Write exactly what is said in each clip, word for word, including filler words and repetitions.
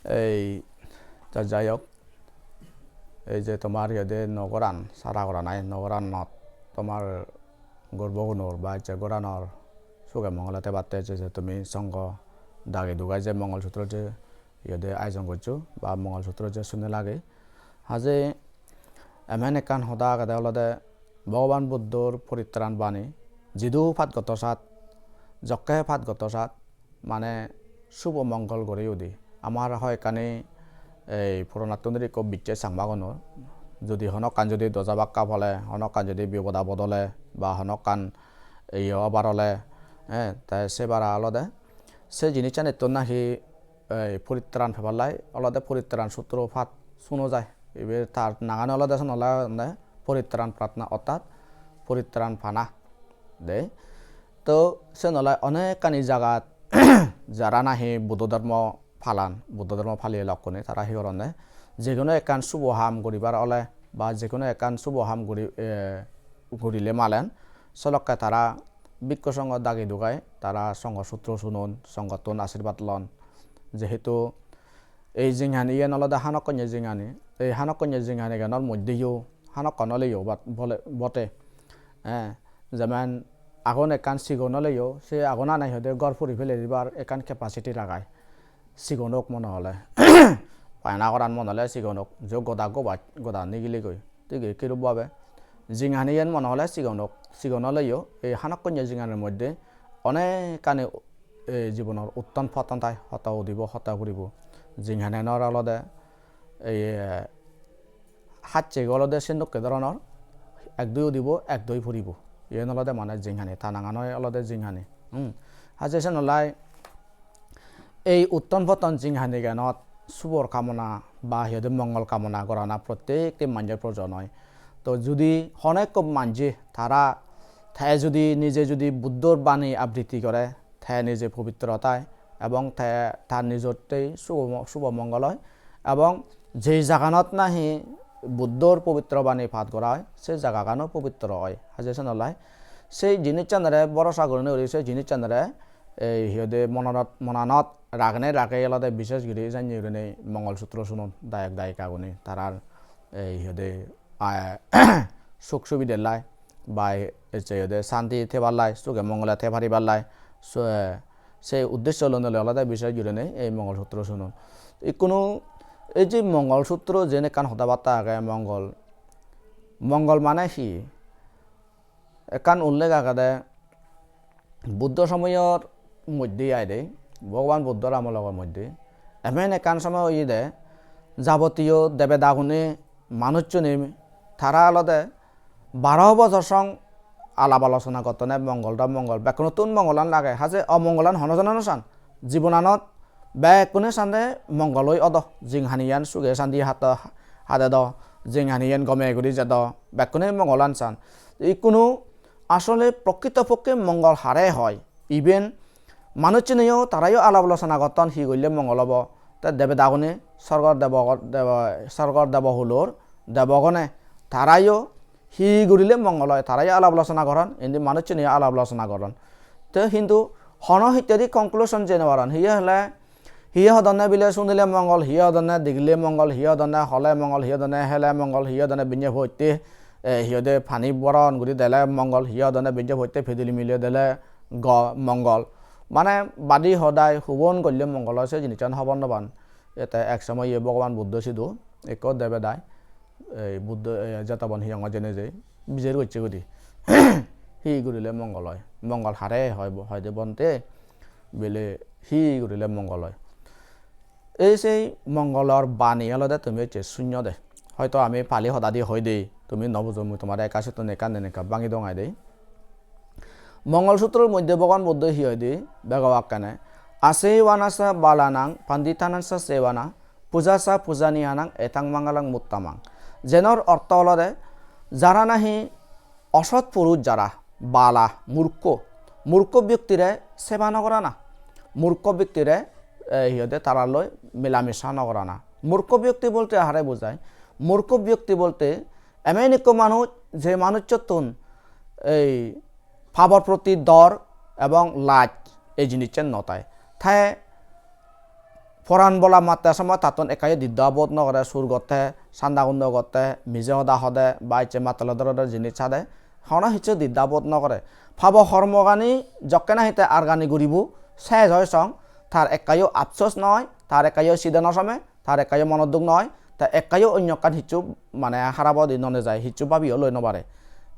Ei, ja-, jai hok, ei je tomar iyede nogoran, sara goranai, nogoranot tomar gorbogunor ba je goranor suge mongole thebatte je, je tumi songho dagi dugai je Mongol Sutro je iyede ayojon goccho ba Mongol Sutro je sune lage. Haje emen ekkan hoda agede olode Bhogoban Buddhor poritran bani, jidu pat gotto sat, jokke pat gotto sat, mane subo mongol guri udi. Amar hoyekkani ei puronattun dhuri ikko bicche Changmagunor, judi honokkan judi doja bakka pole, honokkan judi bipod apod ole, ba honokkan iyo obar ole, eh, te se bara olode se jinissanittun nahi ei poritran pebar lai olode poritran sutro pat suno jai. Ibe tar nangani olode sen olode poritran pratna, ortat poritran pana de. To sen olai onekkani jagat jara nahi Buddho dhormo palan, Buddho dhormo paliye lokkune, tara hi goronde, je hono ekkan subo ham guribar ole ba je hono ekkan subo ham guri, eh, gurile malen, solokke tara bhikkhu songho dagi dugai, tara songho sutro sunon, songhottun ashirbad lon. Jehetu ei jinghani iyen olode hanokkonye jinghani, ei hanokkonye jinghaniganor moddheyo hanokkon oleyo bat-, bole-, bote. Eh, jemon agon ekkan sigon oleyo, se agonani hoide ghor puri pele dibar ekkan capacity lagai. Sigon ok mone hole. Payana goran mone hole sigon ok, je goda gobaj, goda nigiligoi. Thik ei kirup bhabe jinghani iyen mone hole sigon ok, sigon oleyo ei hanokkonye jinghanir moddhe onekkani, eh, jibonor utton potton thai, hoto udibo, hoto puribo. Jinghanianor olode ei, eh, hacchego olode sendokke dhoronor, ek dui udibo, ek dui puribo. Iyen olode mane jinghani, ta nangan oi olode jinghani. Hmm. Haje sen olai ei utton potton jinghaniganot subor kamona ba hi hoide mongol kamona gorana prottekti manjor proyojon oi. To judi hono ekko manje tara, te judi nije judi Buddhor bani abritti gore, te nije pobitro tai ebong te tar nijottei subo, subo mongol oi, ebong je jaganot nahi Buddhor pobitro bani pat gora oi, se jagagano pobitro oi. Haje sen olai se jinissanore borosa gurinei guri, se jinissanore ei hi hoide monanot, monanot ragenei ragei olode bishes guri janye gurinei Mongol Sutro sunon dayok dayikagune, tarar ei hi hoide, ah, suk subide lai ba ecche hi hoide santi thebar lai, suge mongole the paribar lai. So, eh, se uddesho loi nole olode bishes gurinei ei Mongol Sutro sunon. Ikkunu ei je Mongol Sutro jen ekkan hoda batta age, mongol, mongol mane hi? Ekkan ullek agede Buddho somoyor moddhe aide, Bhogoban Buddhor amologor moddhe emen ekkan somoy oyede, jabotiyo debedagune, manuchchune, tara olode baro bojor song alap alochona gottonde mongol do mongol, bekkunottun mongolan lage, haje omongolan hono jone no san. Jibonanot bekkune sande mongol oi odo, jinghaniyan suge santi hato, hade do, jinghaniyan gome guri jedo, bekkune mongolan san. Ikkunu asole prokrito pokke mongol hare hoi, iben manuchchuneyo tarayo alap alochona gotton hi golle mongol obo. Te debedagune sorgor debo-, debo-, sorgor debohulor debogone tarayo hi gurile mongol oi, tarayo alap alochona goron, indi manuchchune alap alochona goron. Te hintu hono hittedi conclusion jei no paron. Hiye hole, hiye hodonne bile sunile mongol, hiye hodonne digile mongol, hiye hodonne hole mongol, hiye hodonne hele mongol, hiye hodonne binye potte, eh, hiye hode pani boron guri dele mongol, hiye hodonne binye potte pidili mile dele go mongol. Mane badi hodai hubon golle mongol oi, se jinissan hobor no pan. Ete ek somoy ye Bhogoban Buddho sidu ekko debedai, ei Buddho, ei Jetobon hiyongot jeinei jei bijer gocche guri. Hi gurile mongol oi? Mongol hare hoi bo-, hoi de Bhante? Bile hi gurile mongol oi? Ei sei mongolor bani olode tumi hocche sunno de. Hoito ami Pali hodadi hoi de, tumi no bujo, mui tomare ekka sittun ekkan den ekka bangi dong ai de. Mongol Sutror moddhe Bhogoban Buddho hi hoide, bego akkene, "Asevanassa balanang panditanassa sevana, pujassa pujaniyanang etang mangalang muttamang." Jenor ortho olode, jara nahi osot puruj, jara bala, murkho, murkho byoktire seba no gorana, murkho byoktire, eh, hi hoide, taralloi milamisa no gorana. Murkho byokti bolte hare bujai? Murkho byokti bolte emen ekko manuj, je manucchottun ei pabor proti dor ebong laj ei jinissan no tai. Te Poran bola matte somoy tattun ekkayo didda bodh no gore, sur gotte, sanda gundo gotte, mije hoda hode, ba ecche mattolo doro doro jinis sade, hono hissu didda bodh no gore. Pabo hormogani jokke nahi te argani guribo, sej oi song, tar ekkayo apsos noi, tar ekkayo sida no some, tar ekkayo monot duk noi, ta ekkayo onyo ekkan hissu mane harap odi no nejai, hissu babiyo loi no pare.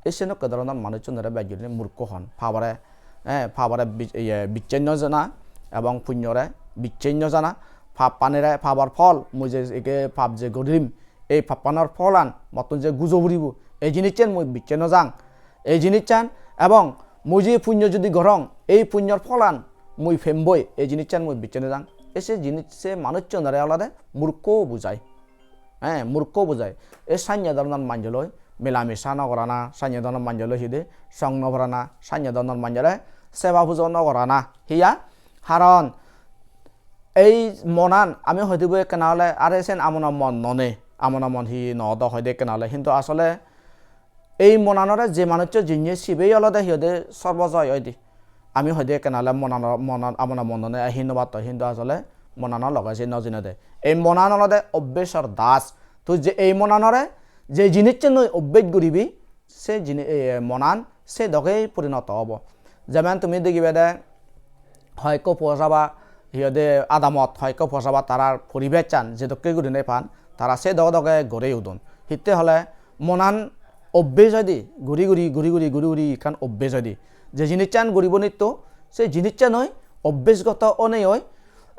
Ei senokke doronor manuchchunore bej gurinei murkho hon, pabore, eh, pabore bi-, iye, bicchej no jana ebong punyore bicchej no jana, pap panire, pabor phol, mui je ege pap je gorim, ei pappanor pholan mottun je gujo puribo, ei jinissan mui bicchej no jang. Ei jinissan ebong mui je punyo jodi gorong, ei punyor pholan mui pemboi, ei jinissan mui bicchej no jang. Ei se jinis, se manuchchunore olode murkho bujai. Eh, murkho bujai. Ei sanye doronor manjoloi milamisa no gorana, sanye doronor manjoloi hide song no porana, sanye doronor manjore seba pujo no gorana. Hiya? Haron ei monan ami hoide bo ekkena ole, are sen amono mon none, amono mon hi no do hoide ekkena ole, hintu asole ei monanore je manuccho jinye sibe olode hi hoide sorbojoy oide. Ami hoide ekkena ole monano, monan, amono mon none, eh, hi no batto, hintu asole monano loge se no jinede. Ei monan olode obbesor das. Tui je ei monanore je jinissanoi obbes guribi, se jini-, eh, monan se dogei porinoto obo. Jemon tumi degibede, hoyekko puo saba, hi hoide, adamot hoyekko puo saba tarar poribessan je dokke gurinei pan, tara se doge doge guri udon. Hitte hole monan obbes oide, guri guri, guri guri, guri guri ekkan obbes oide. Je jinissan guribo nitto, se jinissanoi obbesgoto onei oi,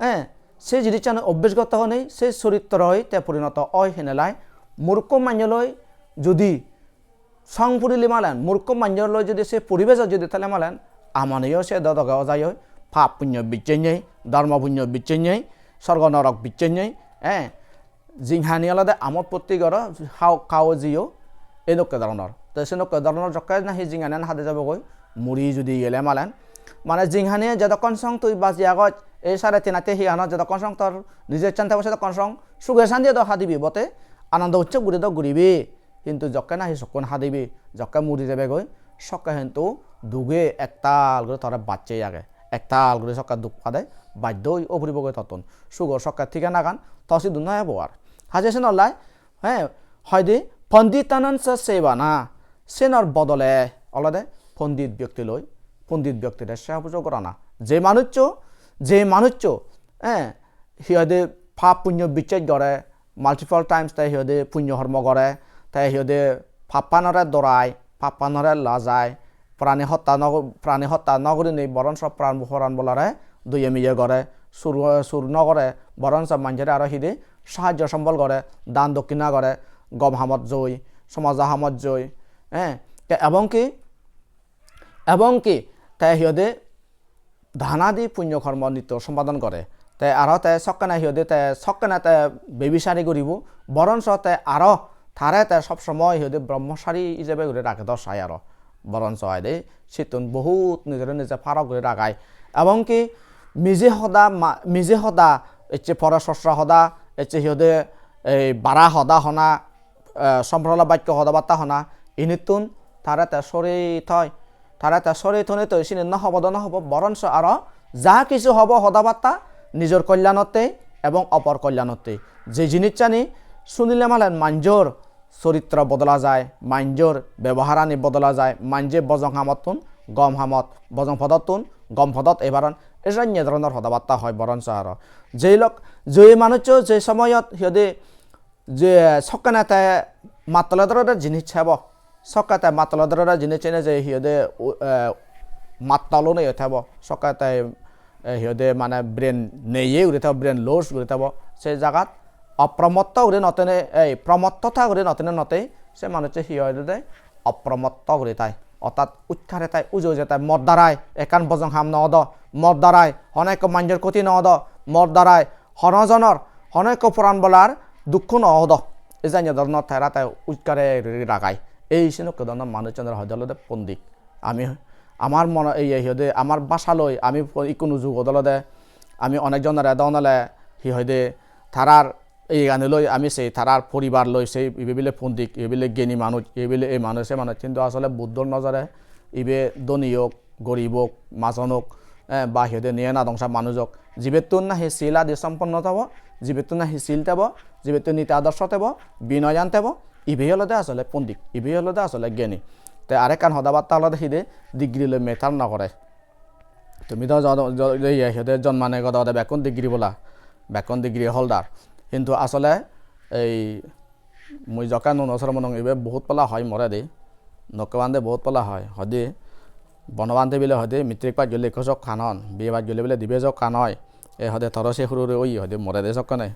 eh, se jinissanoi obbesgoto onei, se choritroi te porinoto oi henelai. Murkho manjoloi judi song purile malen, murkho manjoloi judi se poribesot judi thele malen, amoniyo se dodoge ojai oi, pap punyo bicchennei, dhormo punyo bicchennei, sorgo norok bicchennei, eh, jinghani olode amot potti goro, hao-, kao jiyo, edokke doronor. Te senokke doronor jokke nahi jinghanian hade jabogoi, muri judi gele malen. Mane jinghani jedokkon song tui baji agoj, ei sare tin atte hi ano jedokkon song tor nije chan thebo sedokkon song, suge santiye do hadibi bote, anondo ucchob guri do guribi. Hintu jokke nahi sokkun hadibi, jokke muri jebegoi, sokke hintu duge ektal guri tore bacche age. Ektal guri sokke duk pade, baddoi o puribogoi tottun. Sugor sokke thiganagan to sidu no ebo ar. Haje senollai, he, hoide, "Ponditanansa sevana", senor bodole olode pondit byokti loi, pondit byoktire seba pujo gorana. Je manuccho, je manuccho, eh, hi hoide, pap punyo bicchej gore, multiple times te hi hoide punyo hormo gore, te hi hoide pappanore dorai, pappanore lajai, prani hotta no, prani hotta no gurinei boronso pran, poran bolare doye miye gore, sur, sur no gore, boronso manjore aro hide sahajjo sombol gore, dan dokkina gore, gom hamot joi, somajo hamot joi, eh, te ebong ki, ebong ki te hi hoide dana di punyo kormo nitto sompadon gore. Te aro te sokkene hi hoide, te sokkene te bebisari guribo, boronso te aro tare te sob somoi hi hoide brahmachari ijebe guri rage do sai aro. Boronso hoide sittun bohut nijore nije parok guri ragai. Ebong ki mije hoda ma-, mije hoda ecche poro sosra hoda, ecche hi hoide ei bara hoda hona, eh, somprolop bakko hoda batta hona, inittun tare te sori thoi, tare te sori thonei toi sini no hobo do no hobo, boronso aro ja kisu hobo hoda batta nijor kollanotte ebong opor kollanotte. Je jinissani sunile malen manjor soritro bodola jai, manjor beboharani bodola jai, manje bojong hamottun gom hamot, bojong podottun gom podot ebaron, esanye doronor hoda batta hoi boronso aro. Jei lok, jei manuccho je somoyot hi hoide je sokkene te mattole dorede jinis hebo. Sokke te mattole dorede jinis ene je hi hoide, u-, eh, mattol onei thebo. Sokke te, eh, hi hoide mane brain neye guri thebo, brain loss guri thebo. Se jagat opromotto guri notene, ei, promottota guri notene notei se manuccho hi hoide opromotto guri thai. Ortat utkare thai, uje uje thai, mor darai ekkan bojong ham no odo, mor darai hono ekko manjor khoti no odo, mor darai hono jonor, hono ekko poran bolar dukko no odo. Ei janye doronor tara te utkare guri ragai. Ei senokke doronor manuchchunore hoide olode pondit. Ami, amar mone, ei, ei, hi hoide, amar bhasha loi, ami po-, ikkunu jugot olode, ami onek jonore don ole, hi hoide, tarar iyegani loi, ami sei tarar poribar loi, sei ibe bile pondit, ibe bile geni manuj, ibe bile ei manuj, sei manuj, hintu asole Buddhor nojore ibe dhoni ok, gorib ok, majon ok, eh, ba hi hoide niya nadongsa manuj ok, jibettun nahi sil adi somponno tebo, jibettun nahi sil tebo, jibettun niti adorsho tebo, binoyan tebo, ibe olode asole pondit, ibe olode asole gyani. Te arekkan hoda batta olode hi de, degree loi matter no gore. Tumi do jo-, jo-, je iye hi hoide jonmane gode gode bekkun degree bola, bekkun degree holder. Hintu asole ei mui jokke nuno soro monong ibe bohut pala hoi more de. Nokke bhante bohut pala hoi. Hoide Bono bhante bile hoide matric pass golle ekko sok kan hon, B A pass golle bile dibe sok kan hoi. E hoide toro se hure hure oye hoide more de sokkene.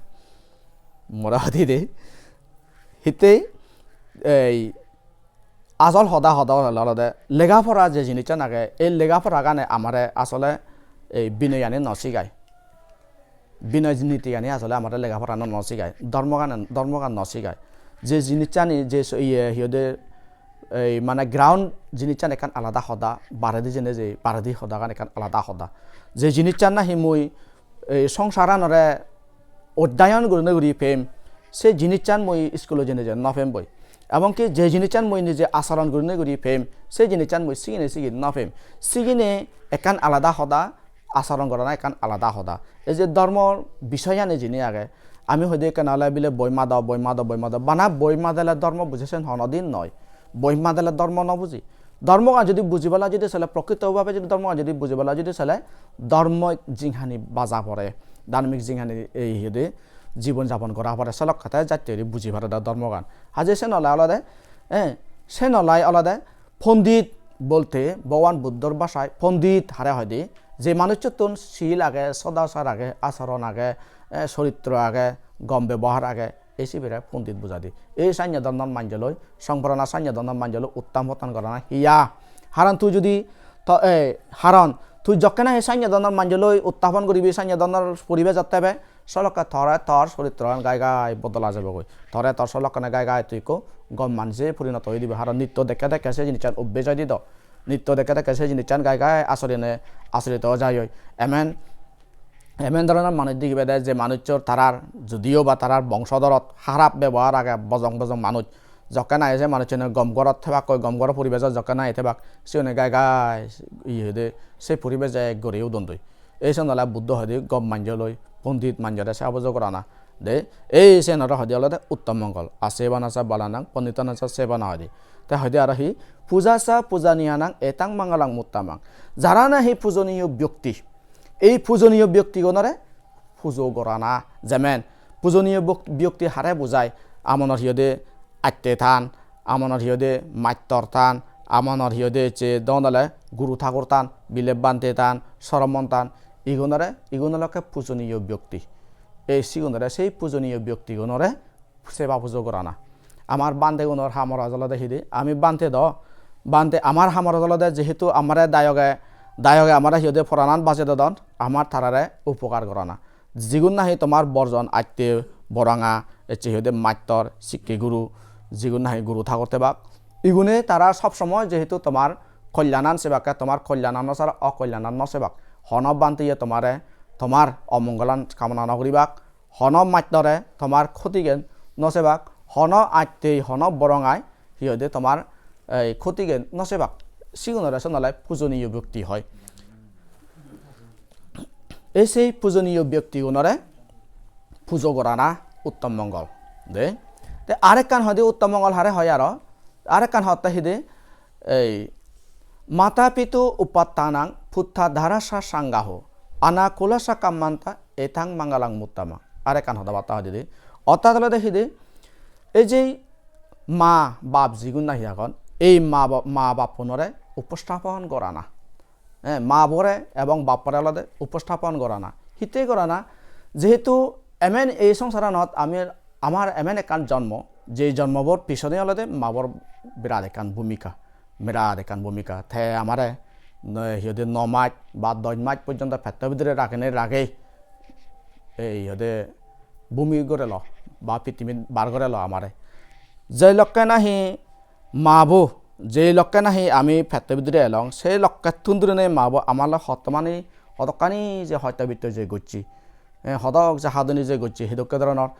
More hoide de. Hitte ei asol hoda hoda olode lega pora je jinissan age, ei lega poragane amare asole ei binoyani no sigai. Binoy nitigani asole amare lega porano no sigai, dhormogan, dhormogan no sigai. Je jinissani, je so-, iye, hi hoide, ei mane ground jinissan ekkan alada hoda, baredi jene je baredi hodagan ekkan alada hoda. Je jinissan nahi mui ei songsaranore odhyayon gurinei guri pem, se jinissan mui iskulo jene je no pem boi. Ebong ki je jinissan mui nije acharon gurinei guri pem, se jinissan mui sigine sigi no pem. Sigine ekkan alada hoda, acharon gorana ekkan alada hoda. Ei je dhormor bisoyani jini age, ami hoide ekkan ole bile boi mado, boi mado, boi mado. Bana boi madele dhormo buje sen honodin noi. Boi madele dhormo no buji. Dhormogan jodi bujibala jodi sele, prokrito bhabe jodi dhormogan jodi bujibala jodi sele, dhormo jinghani baja pore, dharmik jinghani ei hi hoide jibon japon gora pore, se lokkete jatte guri buji pare de dhormogan. Haje sen ole olode, eh, sen ole olode Pondit bolte Bhogoban Buddhor bhasai pondit hare hoide, je manucchottun sil age, sodachar age, acharon age, eh, soritro age, gom bebohar age, ei sibere pondit bujai de. Ei sanye dhoronor manjoloi, songporona sanye dhoronor manjoloi uttam pottan gorana hiya? Haron tui jodi to, eh, haron tui jokke nahi sanye dhoronor manjoloi uttapon guribi, sanye dhoronor poribejot tebe, solokke tore tor soritrogan gai gai bodola jebogoi. Tore tor solokkene gai gai tui ikko gom manje porinoto oi dibe. Haron nitto dekke dekke se jinissan obbes oi dido. Nitto dekke dekke se jinissan gai gai asorine, asorito jai oi. Emen, emen dhoronor manuj digibede je manucchor tarar, judiyo ba tarar bongsodorot harap bebohar age, bojong bojong manuj. Jokke nahi se manucchune gom gorot thebakkoi, gom goro poribejot jokke nahi thebak, siyune gai gai iye hoide se poribeje gori udondoi. Ei sen ole Buddho hoide gom manjoloi, pondit manjore seba pujo gorana. De, ei sen aro hoide olode uttom mongol. Asebana ca balanang, ponditanang ca sebana hoide. Te hoide aro hi, puja ca pujaniyanang etang mangalang muttamang. Jara nahi pujoniyo byokti, ei pujoniyo byoktigunore pujo gorana. Jemen pujoniyo bok-, byokti hare bujai, amonor hi hoide atte tan, amonor hi hoide mattor tan, amonor hi hoide ecche don ole guru thakur tan, bile bhante tan, soromon tan, igunore, igun olokke pujoniyo byokti. Ei sigunore, sei pujoniyo byoktigunore seba pujo gorana. Amar bhantegunor hamor olode hidi, ami bhante do, bhante amar hamor olode jehetu amare dayoge, dayoge amare hi hoide poranan baje dodon, amar tarare upokar gorana. Jigun nahi tomar borjon atte boranga, ecche hi hoide mattor, sikke guru, jigun nahi guru thakur tebak, igune tara sob somoy jehetu tomar kolyanan sebakke, tomar kolyanan no sara okolyanan no sebak. Hono bhanteye tomare, tomar omongolan kamona no guribak, hono mattore tomar khotigen no sebak, hono attei, hono borongai hi hoide tomar ei khotigen no sebak. Sigunore sen ole pujoniyo byokti hoi. Ei sei pujoniyo byoktigunore pujo gorana uttom mongol. De. Te arekkan hoide uttom mongol hare hoi aro, arekkan hotte hide ei mata pitu upattanang puttadara sa sangaho anakula sa kammanta etang mangalang muttamang. Arekkan hoda batta hoide de. Orthat olode hide ei je ma bap jigun nahi agon, ei ma ba-, ma bappunore upostapon gorana. Eh, ma bore ebong bappore olode upostapon gorana. Hitte gorana? Jehetu emen ei songsaranot ami, amar emen ekkan jonmo, je jonmobor pisone olode ma bor birat ekkan bhumika, birat ekkan bhumika. Te amare, no, hi hoide no mas ba dos mas porjonto petto bidire ragene ragei, ei hi hoide bhumi gorelo ba pittimit bar gorelo amare. Je lokke nahi mabo, je lokke nahi ami petto bidire elong, se lokkettun durine mabo amar loi hottomani, hodokkani je hosto bitto je gocche, eh, hodok je hadoni je gocche, hedokke doronor.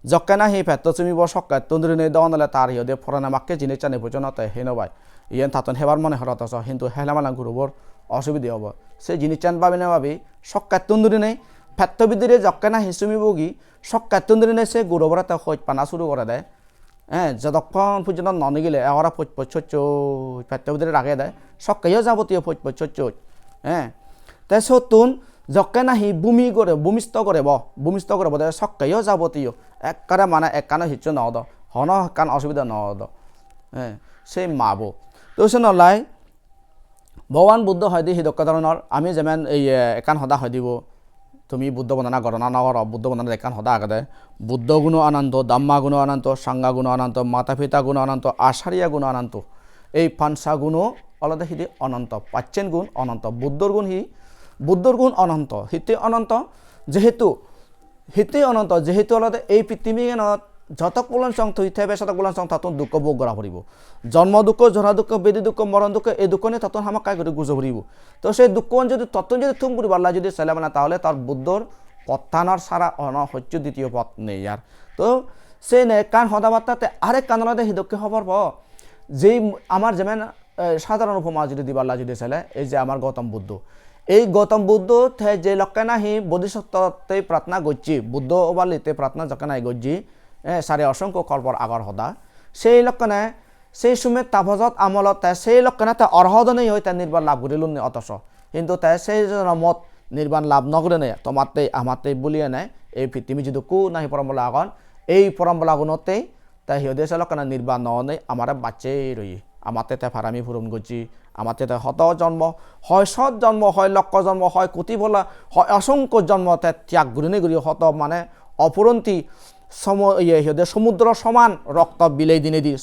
Jokke nahi petto sumibo sokkettun durine dogon ole tar hi hoide porane makke jinissani pojjonto te hei no pai. Iyen tattun hebar mone hor otoso, hintu helamalan gurubor osubide obo. Se jinissan babinei babi sokkettun durinei petto bidire jokke nahi sumibogi sokkettun durinei se guro bore te hoj pana suru gorede. Eh, jotokkon pojjonto no nigile, ekkore poj poj soj soj petto bidire ragede, sokkeyo jabotiyo poj poj soj soj. Eh, te sottun jokke nahi bumi gore, bhumisto gorebo, bhumisto gorebo de sokkeyo jabotiyo. Ekkere mane ekkano hissu no odo, hono ekkan osubida no odo. Eh, se mabo. To se nolai Bhogoban Buddho hoide hi dokke dhoronor, ami jemen ei, eh, ekkan hoda hoi dibo, tumi Buddho bondona goro na no goro, Buddho bondonat ekkan hoda agede, Buddho guno ananto, Dhamma guno ananto, Sangha guno ananto, Mata Pita guno ananto, Acharya guno ananto. Ei pansa guno olode hidi ononto, paccen gun ononto, Buddhor gun hi? Buddhor gun ononto, hitte ononto? Jehetu Hittey ononto, jehetu olode ei pittibiganot jotok bolong song tui thebe, sotok bolong song tottun dukko bhog gora puribo. Jonmo dukko, jora dukko, bedi dukko, moron dukko, ei dukkoni tottun hamakkai guri gujo puribo. To sei dukkoan jodi tottun jodi thum guribar lai jodi sele mane, tahole tor Buddhor pottanor sara ono hocchu ditiyo pot nei ar. To sei ne ekkan hoda batta, te arekkan olode hidokke hobor po. Jei amar jemen eh, sadharon upoma jodi dibar lai jodi sele, ei je amar Gautam Buddho. Ei Gautam Buddho te je lokke nahi bodhisottottei pratna gojje, Buddho obalite pratna jokke nahi gojje, eh, sare osongkho kolpor agor hoda. Sei lokkene, sei sume tapojot amolot te sei lokkene te orhot onei hoi te nirban lab guri lunne otoso. Hintu te sei jonomot nirban lab no gurinei tomattei amattei buliyene ei pittimi jidukku nahi porambola agon, ei porambola gunottei te hi hoide se lokkene nirban no onei amare bacche roye. Amatte te parami puron gojje, amatte te hoto jonmo, hoi sot jonmo, hoi lokko jonmo, hoi koti bola, hoi osongkho jonmo te tyag gurinei guri hoto mane opuronti somo-, iye, hi hoide somudro soman rokto bilei dinei di,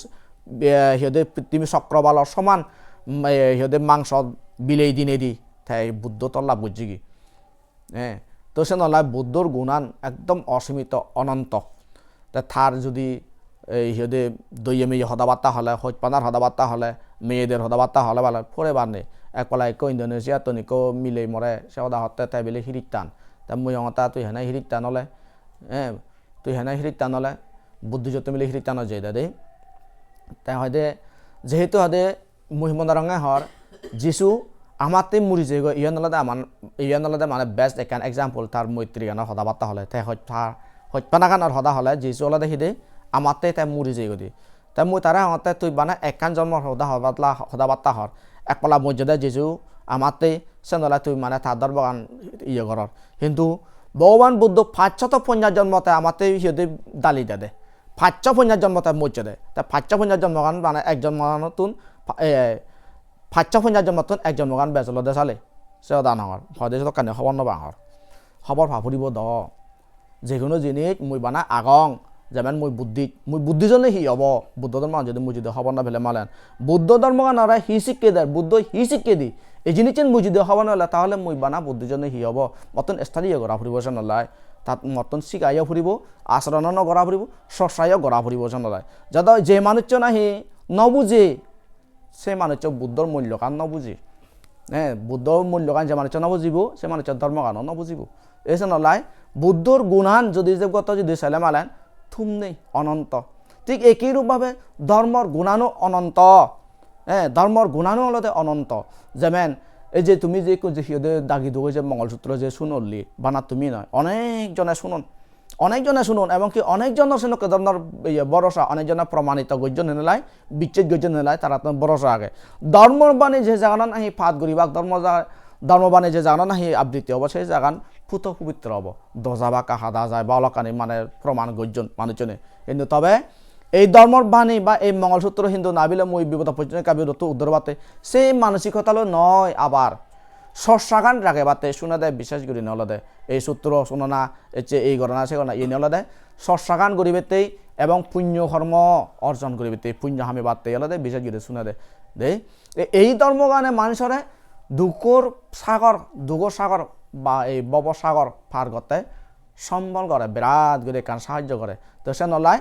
be-, hi hoide pittimi chokrobalor soman, mm, iye, hi hoide mangso bilei dinei di te Buddho to lab gojjegi. Eh, to sen olai Buddhor gunan ekdom osimito, ononto. Te tar judi ei hi hoide doye meye hoda batta hole, hojpanar hoda batta hole, meyeder hoda batta hole bale pore banne. Ek pala ekko Indonesia-ttun ekko miley more se hoda hotte te bile Hiristan. Te mui hongotte tui hene Hiristan ole, eh, tui hene Hiristan ole, Buddhist-ottun bile Hiristan oi jeyede de. Te hoide, jehetu hoide mui mone goronge hor, Jisu amatte muri jeyegoi, iyan olode aman, iyan olode mane best ekkan example tar moitri ganor hoda batta hole, te hoj-, tar hojpana ganor hoda hole, Jisu olode hide amatte te muri jeyegoi de. Te mui tare hongotte tui bana ekkan jonmor hoda hobatla-, hoda batta hor. Ek pala mojjede Jisu amatte, sen ole tui mane ta dhormogan iye goror. Hintu Bhogoban Buddho pachshoto ponjaj jonmo te amatte hi hoide dali dede. Pachsho ponjaj jonmo te mojjede. Te pachsho ponjaj jonmogan mane ek jonmoganottun pa-, eh, pachsho ponjaj jonmottun ek jonmogan bej olode sale. Se hoda nw hor. Hoide sedokkani hobor nw pangor. Hobor pa puribo do. Jekono jinis mui bana agong, jemen mui Buddhist, mui Buddhist onei hi obo? Buddho dhormogan jodi mui jodi hobor nw pele malen, Buddho dhormoganore hi sikke der, Buddho hi sikke di, ei jinissan mui jodi hobor nw pele, tahole mui bana Buddhist onei hi obo? Mottun study gora puribo sen olai, tat mottun sigayo puribo, acharono gora puribo, chorchayo gora puribo sen olai. Jado je manuccho nahi nw buje, se manuccho Buddhor mullogan nw buje. Eh, Buddhor mullogan je manuccho nw bujibo, se manuccho dhormogano nw bujibo. Ei sen olai Buddhor gunan jodi je gotto jodi sele malen thum nei, ononto. Thik ekei rup bhabe dhormor gunano ononto. Eh, dhormor gunano olode ononto. Jemen, ei je tumi je ekko je hi hoide dagi dugo je Mongol Sutro je sunolli, bana tumi noi, onek jone sunon. Onek jone sunon, ebong ki onek jonor senokke dhoronor, iye, borosa, onek jone promanito gojjon henelai, bicches gojjon henelai, tarattun borosa age. Dhormor bani je jaganan nahi pat guribak, dhormo ja-, dhormo bani je jaganan nahi abritti obo, se jagan puto pobitro obo. Doja ba kaha da jai, balokkani mane proman gojjon manuchchune. Hintu tobe ei dhormor bani ba ei Mongol Sutro hintu nw pele mui bipodot pocchong, ekka bipodot uddor obatte, se manosikota loi noi abar. Chorchagan ragebatte sunede, bises gurinei olode ei sutro sunona, ecche ei gorana, se gorana, iyeni olode chorchagan guribatte ebong punyo kormo orjon guribatte, punyo hamebatte olode bises guri sunede. De, e-, ei dhormogane manusore dukor sagor, dugo sagor ba ei bobo sagor par gotte sombol gore, birat guri ekkan sahajjo gore. To sen olai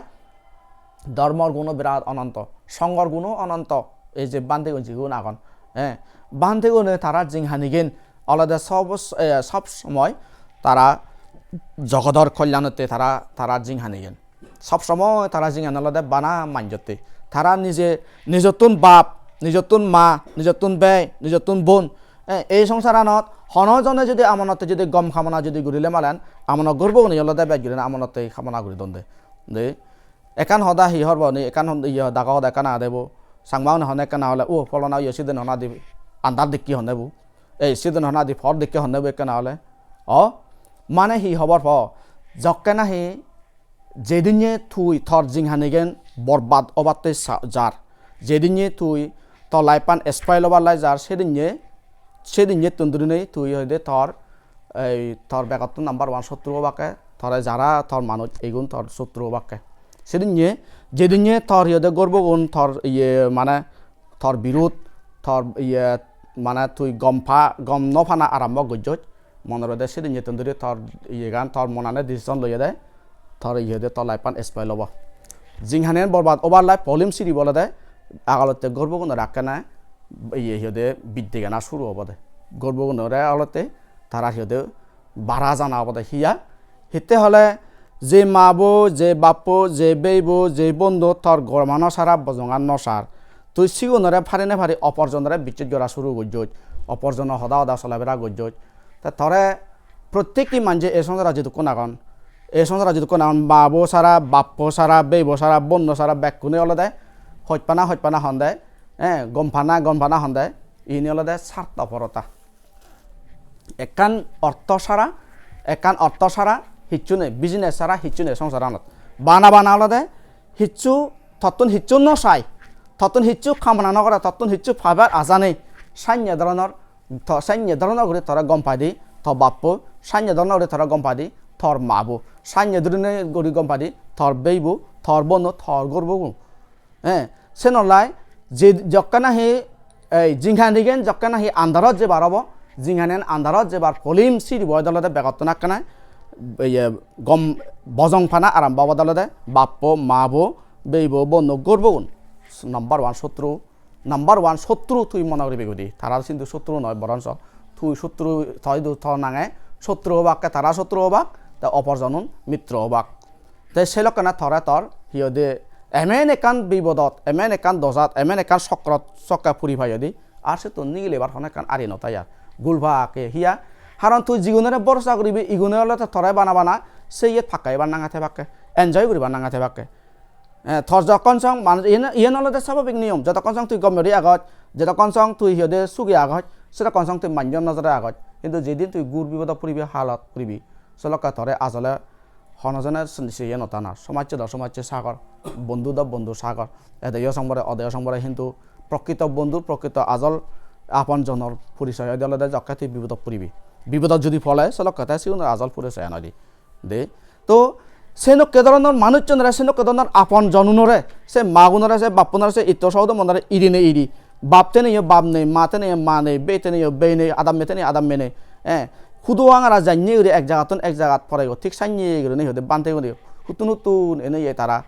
dhormor guno birat ononto, songhor guno ononto. Ei je bhantegun jigun agon, eh, bhantegune tara jinghanigan olode sob, eh, sob somoy tara jogodor kollanotte tara, tara jinghanigan. Sob somoy tara jinghan olode bana manjotte. Tara nije, nijottun bap, nijottun ma, nijottun bei, nijottun bon, Eh, ei songsaranot hono jone jodi amonotte jodi gom kamona jodi gurile malen, amono gorbogune olode bej gurinei amonotte kamona guri don de. De, ekkan hoda hi horbo ni, ekkan hon-, iye daga hoda ekkan agede bo. Changma une hone ekkan agele, "O, pholona iye siden hona di andar dikki honne bo. Ei siden hona di por dikki honne bo," ekkan agele. O, mane hi hobor po? Jokke nahi jedinne tui tor jinghanigen borbad obatte sa-, jar, jedinne tui tor life-an spoil obar lai jar, sedinne, sedinnettun durinei tui hoide tor, ei tor begottun number one sotru obakke, tore jara tor manuj igun tor sotru obakke. Sedinne, jedinne tor hi hoide gorbogun tor iye mane tor birud, tor iye mane tui gom pa, gom no pana arombo gojjoj, monor ode sedinnettun duri tor iyegan, tor monane decision loyede, tor iye hoide tor life-an spoil obo. Jinghanian borbad obar lai polim siribo olode agolotte gorbogunore ekkene iye hi hoide biddegana suru obode. Gorbogunore olotte tara hi hoide bara jana obode. Hiya? Hitte hole je mabo, je bappo, je beibo, je bondo tor gormano sara bojongan no sar. Tui sigunore pari ne pari oporjonore bicchej gora suru gojjoj, oporjono hoda hoda solabera gojjoj. Te tore prottekti manje ei songsarot jidukkun agon, ei songsarot jidukkun agon, mabo sara, bappo sara, beibo sara, bondo sara bekkune olode hojpana, hojpana honde, eh, gompana, gompana honde, ini olode sartoporota. Ekkan ortho sara, ekkan ortho sara hissu nei, business sara hissu nei songsaranot. Bana bana olode hissu, tottun hissu no sai, tottun hissu kamona no gore, tottun hissu pabar aja nei. Sanye dhoronor, to, sanye dhoronor guri tore gom pai di to bappo, sanye dhoronor guri tore gom pai di tor mabo, sanye dhoronor guri gom pai di tor beibo, tor bono, tor gorbogun. Eh, senolai je jokke nahi ei jinghanigen jokke nahi andarot jebar obo, jinghanian andarot jebar polim siribo olode begottun ekkene iye gom bojong pana arombo obode olode bappo, mabo, beibo, bondo, gorbogun. Number one sotru, number one sotru tui mone guribi gudi. Tara sindu sotru noi, boronso tui sotru, toi du to nange sotru obakke, tara sotru obak, te oporjonun mitro obak. Te se lokkene tore tor hi hoide emen ekkan bibodot, emen ekkan dojat, emen ekkan sokrot sokke puri pai hoide, ar settun nigilebar hono ekkan ari no tai ar. Gulbak e hiya? Haron tui jigunore borosa guribi, igune olode tore bana bana se iyet pakka ebar nanga thebakke, enjoy guribar nanga thebakke. Eh, tor jokkon song manuj, iyen, iyen olode sababik niyom. Jotokkon song tui gom guri agoj, jotokkon song tui hi hoide sugi agoj, sedokkon song tui manjor nojore agoj. Hintu jedin tui gur bibodot puribi, halot puribi, se lokke tore ajole hono jone se, se iye no tanar. Somajje do somajje sagor, bondhu do bondhu sagor. Edeyo songbore, odeyo songbore, hintu prokrito bondhur, prokrito ajol apon jonor porisoy oide olode jokke tui bibodot puribi. Bibodot judi pole, se lokke te sigunor ajol porisoyan oide. De. To senokke dhoronor manuchchunore, senokke dhoronor apon jonunore, se magunore, se bappunore, se itto sohodomonore iri nei iri. Bap teneyo bap nei, ma teneyo ma nei, bei teneyo bei nei, adamme teneyo adamme nei. Eh, hudu angara janye guri ek jagattun ek jagat porego, thik sanye gurinei hi hoide bhantegune huttun huttun enei tara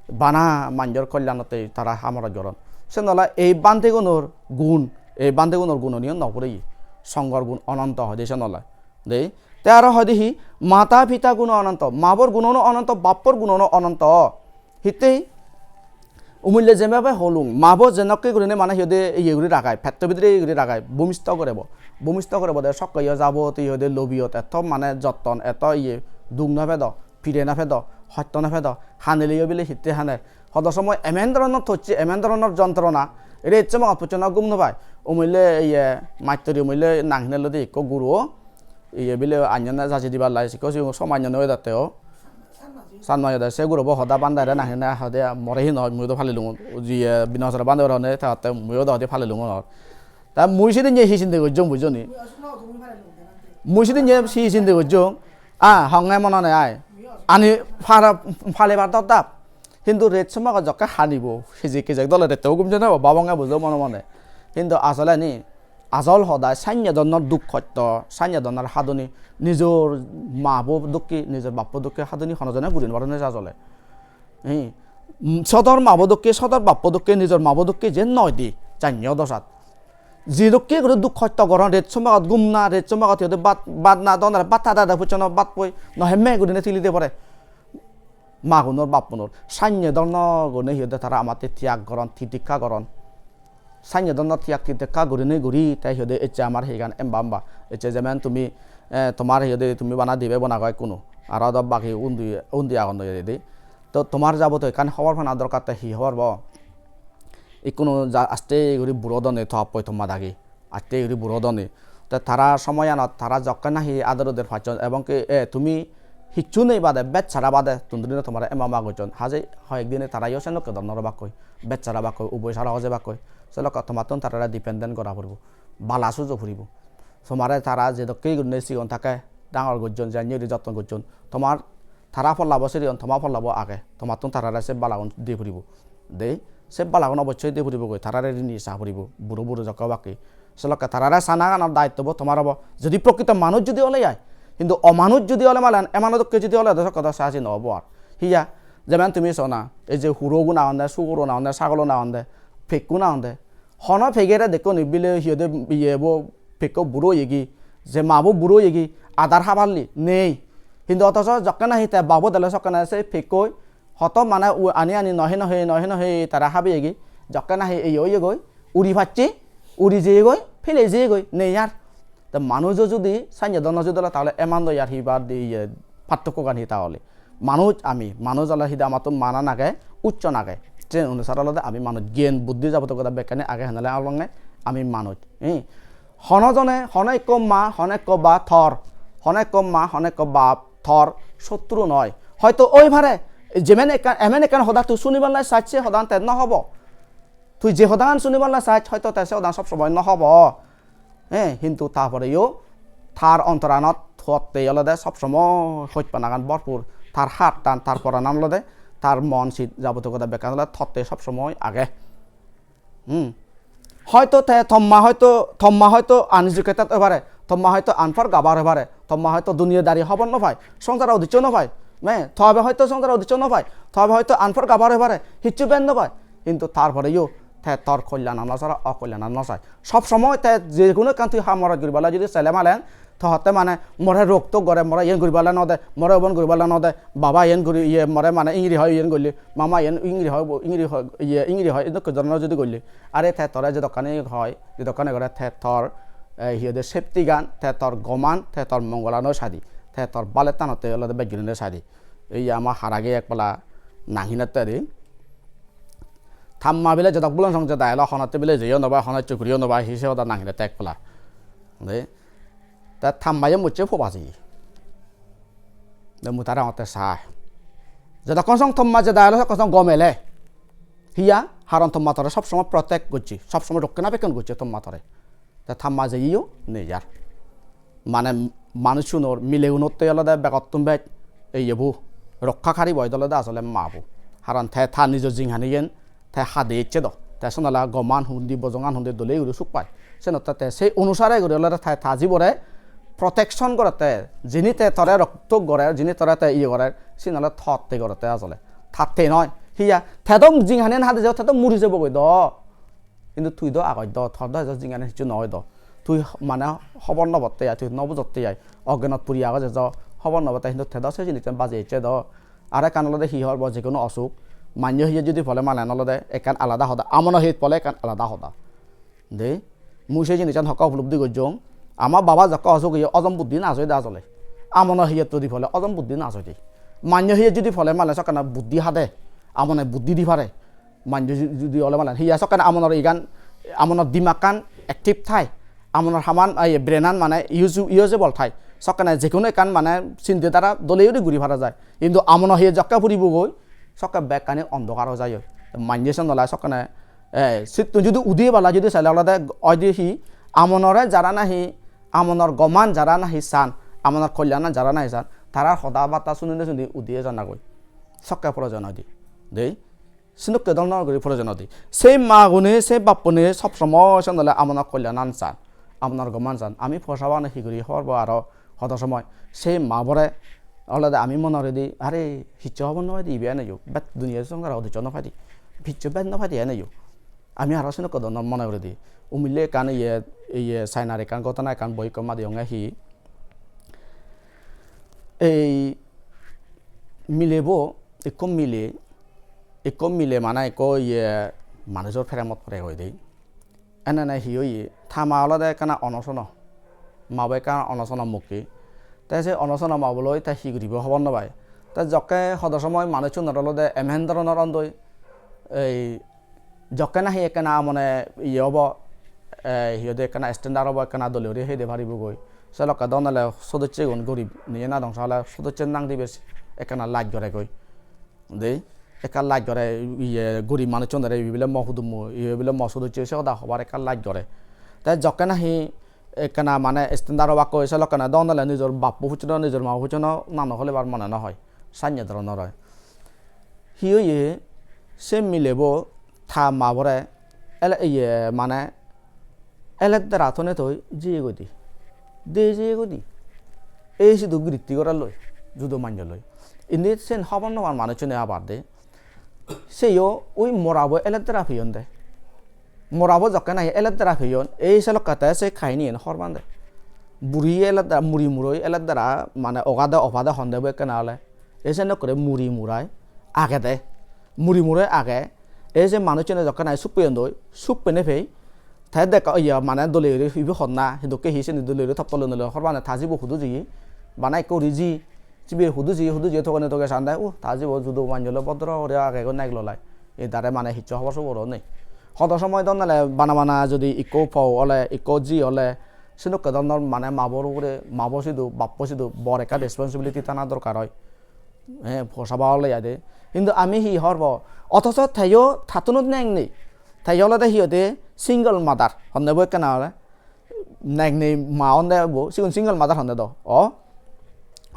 bana manjor kollanotte tara hamorot goron. Sen ole ei bhantegunor gun, ei bhantegunor gunoniyo no pureye. Songhor gun ononto hoide sen ole. De, te aro hoide hi, mata pita guno ononto, mabor gunono ononto, bappor gunono ononto. Hittei? Umille jembabe holung, mabo jenokke gurinei mane hi hoide iye guri ragai, petto bidire iye guri ragai, bhumisto gorebo. Bhumisto gorebo de sokke yo jabot hi hoide lobiyot etto mane jotton, etto iye duk no pedo, pire no pedo, hosto no pedo, hanileyo bile hittei haner. Hodo somoy emen dhoronor tosse, emen dhoronor jontrona, ret somoy appochona gum no pai. Umille iye mattori umille nang hinelloi de ikko guro, iye bile anyon na jaji dibar lai sikko sigon somanyo noi datte o. San majo de se gurobo hoda bandare na hene hode more hi noi, mui do palilung, jiye bina sara bande ore hone ta te mui do hode palilung or. Ta mui sidin je hi sinde gojjong bujoni. Mui sidin je hi sinde gojjong. Ah, honge monone ai. Ani para pale bar dot dap. Hintu ret somago jokke hanibo, hijik hijik dole rette ugum jene bo babonge bujo mone mone. Hintu asole ni ajol hodai sanye donnor duk hosto, sanye donnor haduni, nijor mabo dokke, nijor bappo dokke haduni hono jone guri no paronne ajole. Hi? Mm, sodor mabo dokke, sodor bappo dokke, nijor mabo dokke je noi di, janye odo sat. Ji dokke guri duk hosto goron, ret somagot gum na, ret somagot hi hoide bat, bat na, donare bat hada hada pucchono bat poi, no hemme gurine tili de pore. Magunor bappunor sanye dhoronor gune hi hoide tara amatte tiyag goron, titikka goron. sanye dono tiyakki tekka gurinei guri te hi hoide ecche amar higan emba emba. Ecche jemen tumi, eh, tomar hi hoide tumi bana dibe bona goi kuno. Aro do bagi undi, undi agon do hi hoide. To tomar jabotiyo ekkan hobor pana dorkar, te hi hobor bo? Ikkunu ja aste guri buro done to appoi tomma dagi. Atte guri buro doni. Te tara somoyanot tara jokke nahi ador uder pacchon, ebong ki, e, tumi hicchu nei bade, bej sara bade, tundurine tomare ema ma gocchon. Haje hoyek dine tarayo senokke dor norobakkoi, bej sara bakkoi, uboi sara hoje bakkoi. Selokke tomattun tarare dependent gora puribo. Bala sujo puribo. Tomare tara jedokke gurinei sigon thakke dangor gocchon, janye guri jotton gocchon. Tomar tara pollabo siriyon, toma pollabo age. Tomattun tarare se balagun di puribo. De, se balagun obossoi de puribogoi, tarare rini sa puribo, buro buro jokke obakke. Selokke tarare sanaganor daittobo tomar obo. Jodi prokrito manuj jodi ole ai, hintu omanuj jodi ole malen, emano dokke jodi ole, do sokke do saji no obo ar. Hiya, jemen tumi sona, ei je hurogun agonde, sugurun agonde, sagolun agonde, pekkun agonde. Hono pegere dekkoni bile hi hoide iye bo pekko buro oyegi, je mabo buro oyegi, adar haballi nei. Hintu otoso jokke nahi te babo dele sokke nahi se pekkoi hoto mane u-, ani ani nohe nohe, nohe nohe tara habeyegi, jokke nahi iye oyegoi, uri pacche, uri jeyegoi, pele jeyegoi, nei ar. Te manujo judi sanye dono judi ole, tahole eman do ar hi bar di iye parthokkogan hi tahole? Manuj ami, manuj ole hide amattun manan age, uchchon age. Se onusare olode ami manuj, gyan, buddhi, jabotiyo hoda bekkani age, henele olonge ami manuj. Hi? Hono jone, hono ekko ma, hono ekko ba tor, hono ekko ma, hono ekko bap tor sotru noi. Hoito oi pare, jemen ekkan, emen ekkan hoda tui sunibar lai sacche hodan te no hobo. Tui je hodagan sunibar lai sach, hoito te se hodagan sob somoi no hobo. He, hintu ta poreyo tar ontoranot totte olode sob somoi hojpanagan borpur, tar hattan, tar poranan olode, tar mon sit jabotiyo hoda bekkan olode totte sob somoi age. Hmm. Hoito te tomma hoito, tomma hoito uneducated oi pare, tomma hoito unpor gabar oi pare, tomma hoito duniyadari hobor no pai, songsaro udiccho no pai, me, tobe hoito songsaro udiccho no pai, tobe hoito unpor gabar oi pare, hicchu ben no pai, hintu tar poreyo te tor kolyanan no sara, okolyanan no sai. Sob somoi te je hono ekkan tui ham morot guribar lai judi sele malen, to hotte mane more rok tok gore, more iyen guribar lai no de, more obon guribar lai no de, baba iyen guri, iye, more mane ingiri hoi iyen golle, mama iyen ingiri hoi, bo-, ingiri hoi, iye, ingiri hoi, edokko dhoronor judi golle. Are te tore jedokkani hoi, jedokkani gore te tor, eh, hi hoide safety gan, te tor goman, te tor mongolan oi sadi, te tor balettanotte olode bej gurinei sadi. Ei ama harage ek pala nang hinatte di. Tamma bile jedok bulon song jeda elo, honotte bile jeyo no pai, hono chukriyo no pai, hi se hoda nang hinatte ek pala. De. Te tammayo mocche phoba jeye. De mui tare hongotte sai. Jedokkon song tomma jeda elo, sokkon song gom ele. Hiya? Haron tomma tore sob somoi protect gocche, sob somoi rokkena bekkon gocche tomma tore. Te tamma jeyeyo nei ar. Mane manuchunor, milegunotte olode begottun bej ei yebu rokkhakari bo olode asole mabo. Haron te ta nijo jinghaniyen te hade ecche do. Te senola goman hundi, bojongan hundi dole guri suk pai. Senotte te sei onusare guri olode te ta jibore protection gore te, jini te tore roktok gore, jini tore te iye gore, siyen ole totte gore te asole. Tatte noi. Hiya? Te do jinghaniyen hade jebo, te do muri jebogoi do. Hintu tui do agoj do, tor do ejo jinghani hissu no oi do. Tui mane hobor no potte ai, tui no bujotte ai. Oggenot puri agoj ejo, hobor no potte, hintu te do se jinissan baji ecche do. Aro ekkan olode hi hobor bo, je hono osuk, mannyo hiyet judi pole malen olode ekkan alada hoda, amono hiyet pole ekkan alada hoda. De, mui se jinissan hokke upolobdi gojjong. Ama baba jokke osuk oye, ojom buddhi naj oide asole. Amono hiyet judi pole, ojom buddhi naj oide. Mannyo hiyet judi pole malen sokkene buddhi hade, amone buddhi di pare. Mannyo ju-, judi ole malen, hiya sokkene amonor igan, amonor dimakkan active thai, amonor haman, ei, brain-an mane use-, usable thai. Sokkene je hono ekkan mane sinde dara dole guri guri para jai. Hintu amono hiye jokke puribogoi, sokke bekkani ondokar oi jai. Mannye sen olai sokkene, eh, sittun judi udi pala judi sele olode oide hi, amonore jara nahi, amonor goman jara nahi san, amonor kolyanan jara nahi san, tarar hoda batta sunine suni udi ejanagoi. Sokke proyojon oide. Dei. Senokke dhoronor guri proyojon odi. Sei magune, sei bappune sob somoi sen ole amonor kolyanan san, amonor goman san. Ami posabane hi guri hobor bo aro hodo somoi. Sei mabore olode ami mone guri di, "Are, hissu hobor no pai de ibe eneyo. Bet duniya songsaro udiccho no pai de. Hissu bet no pai de eneyo." Ami aro senokke dhoronor mone guri di. Umille ekkan iye, iye China-r ekkan ghotona, ekkan boi ekko madeyonge hi. Ei milebo, ekko mile, ekko mile mane ekko iye manujor premot pore hoi de. Ene ene hi oye? Ta ma olode ekkana onosono, mabo ekkana onosono mukki. Te se onosono maboloi te hi guribo hobor no pai. Te jokke hodo somoy manuchunor olode emen doronor ondoi, ei jokke nahi ekkana mane iye obo, eh, hi hoide, ekkana standard obo, ekkana dole guri hei de paribogoi. Se lokke don ole sodochegun gorib niye nadong sale sodoche nang dibe ekkana laj goregoi. De ekka laj gore, iye gorib manuchunore, ibe bile mo hudummo, ibe bile mo sodoche, se hoda hobar ekka laj gore. Te jokke nahi ekkana mane standard obakkoi, se lokkene don ole nijor bappo pucchuno, nijor mabo pucchuno nang no holebar mone no hoi, sanye doronor oi. Hi oye? Se milebo ta mabore ele, iye mane eledara tone toi jiyegoi di, de jiyegoi di. Ei sidu giritti gorelloi, judo manjoloi. Indi sen hobor no pan manuchune abar de. Seyo ui morabo eledara peyon de. Morabo jokke nahi eledara peyon, ei se lokkete se kahiniyen hobor pan de. Buri eledara, muri muroi eledara, mane ogade obade honde bo ekkena ole. Ei senokkore muri murai agede. Muri murai age. Ei se manuchune jokke nahi suk peyon doi, suk pene pei. Te dek, iya, mane dole guri ibe honna, hidokke hi seni dole guri toptole nole hobor pan de, ta jibo hudu jiye. Bana ekko guri ji. Sibe hudu ji, hudu ji togene toge sande, uh, ta jibo judo manjoloi bodro guri age go nek lolai. Edare mane hissu hobor sobor o nei. Hodo somoy don ole bana bana jodi ikko po ole, ikko ji ole, senokke dhoronor mane mabor ugure, mabo sidu, bappo sidu bor ekkan responsibility tana dorkar oi. Eh, posaba ole yade. Hintu ami hi horbo? Othoso teyo tattunot nek nei. Teyo olode hi hoide single mother. Honne bo ekkena ole. Nek nei ma onde bo, sigun single mother honde do. O?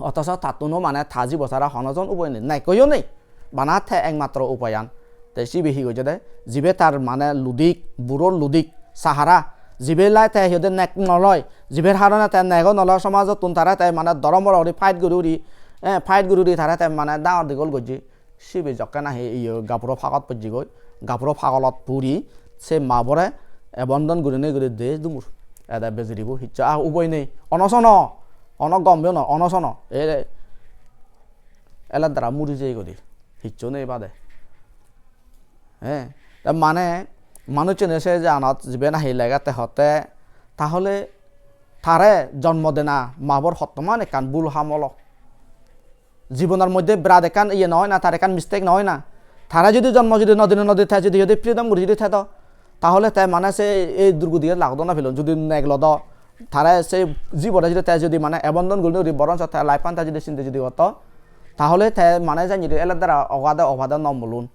Othoso tattuno mane ta jibo sara hono jon upai nei. Nekkoyo nei. Bana te ekmatro upayan. Te sibe hi goijede? Jibe tar mane ludik, buro ludik, sahara. Jibe lai te hi hoide nek no loi. Jiber harone te nego no loi, somajottun tare te mane doromoro guri fight guri guri, eh, fight guri guri tare te mane dangor digol gojje. Sibe jokke nahi iyo gaburo pagot pojjegoi, gaburo pagolot puri se mabore abandon gurinei guri de dumur. Ede bejiribo hissu a ubai nei. Onosono, ono gombe no, onosono. E eledara muri jeyegoi de. Hissu nei bade. He, te mane manuchune se janot jibe nahi legette hotte, tahole tare jonmo dena mabor hottoman ekkan bul ham olo. Jibonor moddhe birat ekkan iye noi na, tar ekkan mistake noi na. Tare jodi jonmo jodi no dine no di, te jodi, jodi freedom guri jodi thedo, tahole te mane se ei durgodiye lagodo no pelon. Jodi nek lodo, tare se jibore jodi te jodi mane abandon gurinei guri boronso te life-an te jodi sinde jodi gotto, tahole te mane jani jodi eledara ogade obade no mulun.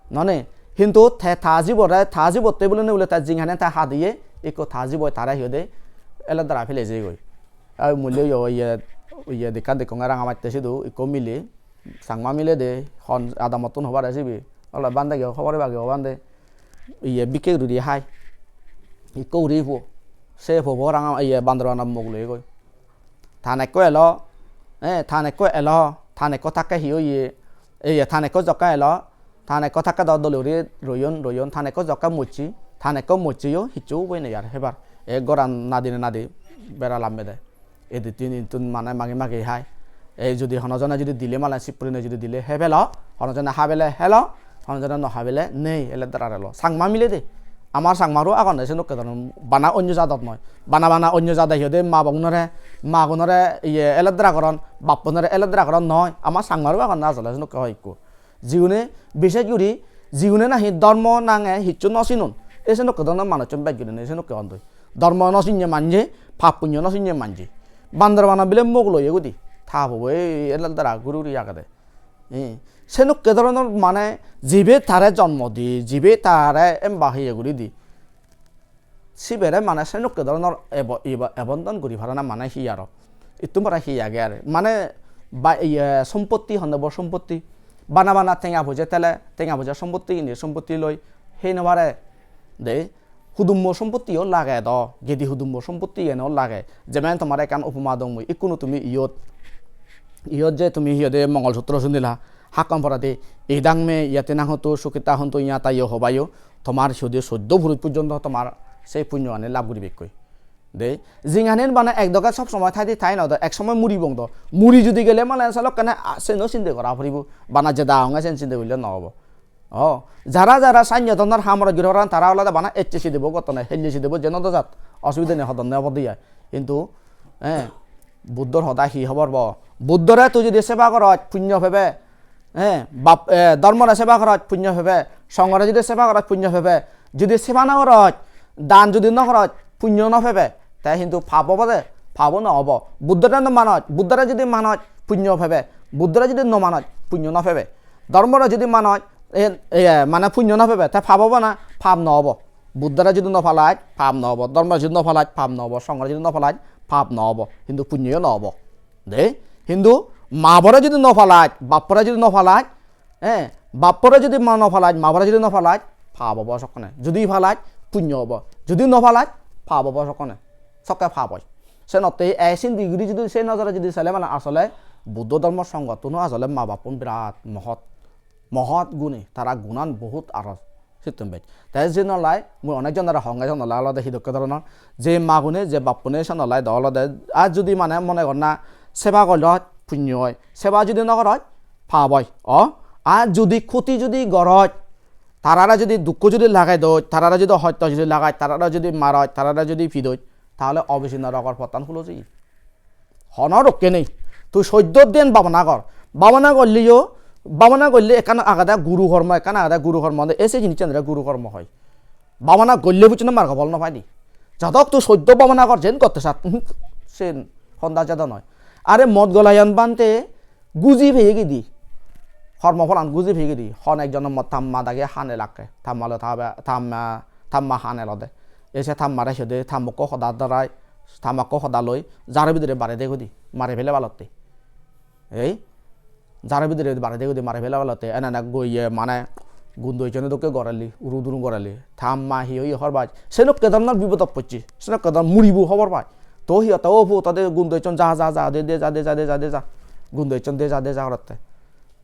Noney, hintu te ta jibore, ta jibotte bulene bule te jinghani te hadiye, ikko ta jiboi tare hi hoide, eledara pele jeyegoi. Ai mulleyo iye, iye dekka dekkonge ranga matte sidu, ikko mile, Changma mile de, hon adamottun hobare sibe. Ole bande ge hobor ibage o bande. Iye bikke guri di hai. Ikko guri po. Se pobo ranga, iye bandor bana mok loyegoi. Tan ekko elo, eh, tan ekko elo, tan ekko takke hi oye? Ei, tan ekko jokke elo, tan ekko takke do dole guri royon, royon, tan ekko jokke mocche, tan ekko moccheyo hissu ubai nei ar hebar. E goran nadine nadi bera lammede. Edittun ittun mane magi magi hai. Ei jodi hono jone jodi dile mane sip purinei jodi dile hei pelo, hono jone habele helo, hono jone no habele nei, ele darar elo. Changma mile de. Amar Changmaro agon de senokke dhoron, bana onyo jadot noi. Bana bana onyo jade hi hoide ma bagunore, magunore iye eledra goron, bappunore eledra goron noi. Amar Changmaro agon de ajole senokke hoi ekku. Jiune, bises guri jiune nahi dhormo nange hissu no sinon, e senokke dhoronor manuchun bej gurinei senokke hondoi. Dhormo no sinne manje, pap punyo no sinne manje. Bandor bana bile mok loye gudi. Ta pobo ei eledra guri guri agede. Eh, senokke dhoronor mane jibe tare jonmo di, jibe tare emba hiye guri di, sibere mane senokke dhoronor ebo-, iba-, abandon guri parana mane hi aro? Ittun pore hi age are? Mane ba-, iye, sompotti honne bor sompotti. Bana bana tenga poje tele, tenga poje sompotti indi sompotti loi hei no pare. De, hudummo sompotti o lage do, gedi hudummo sompotti yen o lage. Jemen tomare ekkan upoma dong mui, ikkunu tumi iyot, iyot je tumi hi hoide Mongol Sutro sunila, hakkon poredi, idang me yatinang hotu sukhita hontu yata yo hobayo, tomar hi hoide soddo puruj pojjonto tomar sei punyo ani lab guribekkoi. De, jinghani bana ek doge sob somoi thai di thai no do, ek somoi muribong do. Muri judi gele mane salokkene, a, seno sinde gora poribo, bana jeda honge sen sinde gorile no obo. O, jara jara sannyo dhonor ham oroj guri paron, tara olode bana ecche sidibo gottonei, helle sidibo je no dojat, osubide nei, hodonne obode ai. Hintu, eh, Buddhor hoda hi hobor bo? Buddhore tui jodi seba goroj, punyo pebe. Eh, bap, eh, dhormore seba goroj, punyo pebe. Songhore jodi seba goroj, punyo pebe. Jodi seba no goroj, dan jodi no goroj, punyo no pebe. Te hintu pap obode, pap o no obo. Buddhore no manoj, Buddhore jodi manoj, punyo pebe. Buddhore jodi no manoj, punyo no pebe. Dhormore jodi manoj, e, e, mane punyo no pebe, te pap obo na? Pap no obo. Buddhore jodi no palaj, pap no obo. Dhormore jodi no palaj, pap no obo. Songhore jodi no palaj, pap no obo. Hintu punyo no obo. De, hintu ma bore jodi no palaj, bap bore jodi no palaj, eh, bap bore jodi ma no palaj, ma bore jodi no palaj, pap obo sokkene. Jodi palaj, punyo obo. Jodi no palaj, pap obo sokkene. Sokke pap oi. Senotte e sindi guri jodi se nojore jodi sele mane asole Buddho dhormo songhottun asole ma bappun birat mohot, mohot guni, tara gunan bohut aro sittun bej. Te je nolai mui onek jonore honge jonolai olode hidokke dhoronor, je magune je bappune se nolai do olode, ar jodi mane mone gor na seba goroj punyo oi, seba jodi no goroj pap oi. O, ar jodi khoti jodi goroj, tarare jodi dukko jodi lagei doj, tarare jodi hosto jodi lagaj, tarare jodi maroj, tarare jodi pidoj, tahole obisi norokor pottan hulo jeye. Hono rokke nei. Tui soddo diyen bhabona gor. Bhabona gorleyo, bhabona gorle ekkan agede guru hormo, ekkan agede guru hormo de, e se jinissan re guru hormo hoi. Bhabona gorle bucchone margo phol no paide. Jadok tui soddo bhabona gor, jen gotte sat, uhuh, sen honda jado noi. Are Modgolayan bhante guji peye gidi. Hormo pholan guji peye gidi. Hon ek jonomot tamma dagi hane lakke. Tamma lo tabe, tamma, tamma hane lode. Ese tammare sede, tammokko hoda darai, tammokko hoda loi, jaro bidire bare de gudi, mare pele balotte. Ei, jaro bidire bare de gudi, mare pele balotte. Ene ene goye mane gundo ejone dokke gorelli, uru duru gorelli. Tamma hi oye hobor pai. Senokke dhoronor bipodot pocche. Senokke dhoron muribo hobor pai. To hi hotte, o puo, tade gundo ejon, ja, ja, ja, de, de, ja, de, ja, de, ja, de, ja. Gundo ejon, de, ja, de, ja, gorotte.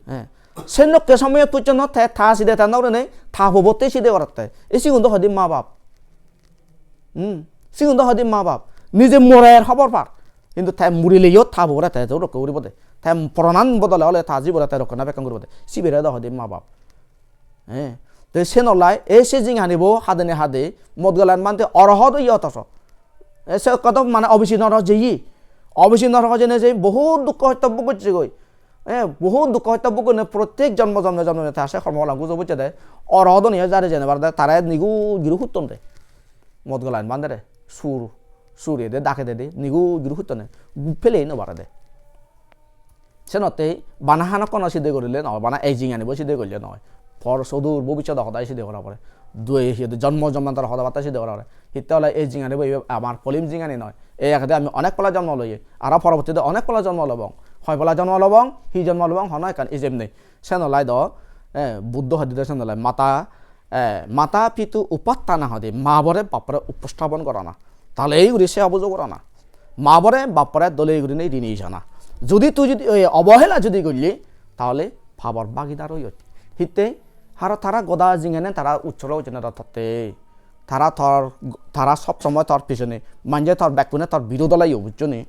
Eh. Senokke somoyot pojjonto te ta side ta no gurinei, ta pobotte side gorotte. E sigun do hoide ma bap. Hmm. Sigun do hoide ma bap. Nije morer hobor par. Hintu te murileyo ta pobore te rokke guribo de. Te poranan bodole ole ta jibore te rokkena bekkan guribo de. Sibere do hoide ma bap. Eh, te senolai, ei se jinghanibo hadene hade, Modgolayan bhante orohot oye otoso. E se kodok mane obisi norok jeye. Obisi norok jene je bohut dukko hosto bhog gocche goi. Eh, bohut dukko hosto bhog gone prottek jonmo jonmo jonmo te se hormo pholan gujo bocche de. Orohot oniye jare jene bar de, tare nigu giru hutton de. Modgolayan bhante re, sur, sur ede dake de de, nigu giru hutton de. Gu-, pele no bare de. Senotte bana hanokkono side gorile noi, bana ei jinghanibo side gorile noi. Por sodur bobissodo hodai side gora pore. Dui hi hoide jonmo jonmantor hodabatta side gora pore. Hitte ole ei jinghanibo ibe amar polim jinghani noi. Ei agede ami onek pala jonmo loye. Aro porobottide onek pala jonmo lobong. Hoi pala jonmo lobong, hi jonmo lobong, hono ekkan ijeb nei. Senolai do, eh, Buddho hoide do senolai mata, eh, mata pitu upattana hoide, ma bore bap bore upostapon gorana. Talei guri seba pujo gorana. Ma bore bap bore dole gurinei rini jana. Jodi tui jodi, eh, obohela jodi golle, tahole pabor bagidar oyot. Hitte, haro tara goda jinghane tara ussoro ujjone do totte. Tara tor, tara sob somoi tor pisone. Manje tor bekkune tor birodh olayo, bujjoni?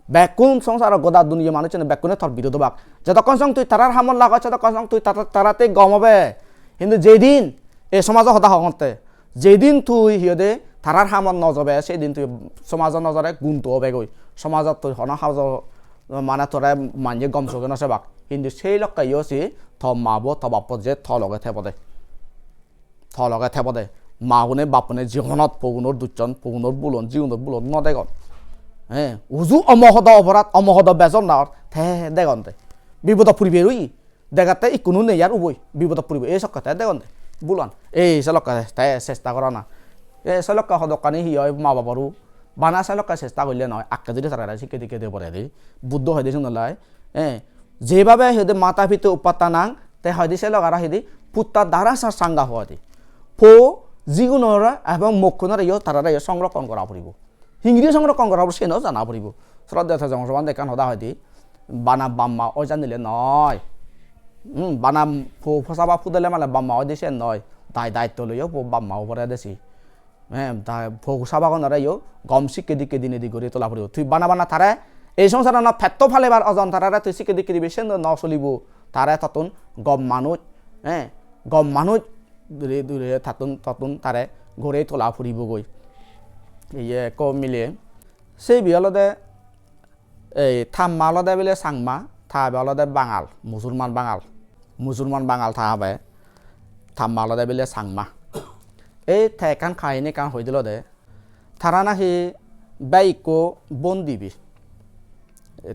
Bekkun songsaro goda duniya manuchchune bekkune tor birodh obak. Jotokkon song tui tarar hamot lagos, sotokkon song tui tara-, tarattei gom obe. Hintu jedin, e somajo hoda hongotte, jedin tui hi hoide tarar hamot no jobe, sedin tui somajo nojore gunto obegoi. Somajot tui hono hajo mane tore manje gom soge no sebak. Hintu sei lokke yo si to mabo, to bappo je to loge thebode. To loge thebode. Magune bappune jigonot pogunor duchon, pogunor bulon, jigunor bulon no degon. He, uju omohodo oporad, omohodo bejon na or, te degon de. Bipodot puribe oi, degatte ikkunu nei ar uboi, bipodot puribe, ei sokke te degon de. Bulon, ei se lokke te chesta gorana. Ei se lokke hodokkani hi oi ma baboru, bana se lokke chesta golle noi, akke jodi tarare sikke dikke de pore de. Buddho hoide sigun olai, eh, jebabe hoide mata pitu upattanang, te hoide se lok aro hoide putta dara sa sangha hoide. Po jigunore ebong mokkunore yo tarare yo songrokkon gora puribo. Hingiri songrokkon gora puribo, seno jana puribo. Sroddheyo Tejong Sobhante ekkan hoda hoide, bana bamma oi janile noi. Hmm, bana po posaba pudele mane bamma oi de sen noi. Dai daitto loyo po bamma ubore desi. Eh, ta pogu sabagonore yo gom sikke dikke dinedi guri tola puribo. Tui bana bana tare ei songsaranot petto palebar ojon tarare tui sikke dikke dibe, siyen do no solibo. Tare tottun gom manuj, eh, gom manuj duri duri tattun tottun tare gorei tola puribogoi. Iye ekko mile. Sibe olode, ei tamma olode bile Changma, ta babe olode Bangal, Musulman Bangal. Musulman Bangal ta babe, tamma olode bile Changma. Ei te ekkan kahini ekkan hoi dilo de. Tara nahi bek ikko bon dibe.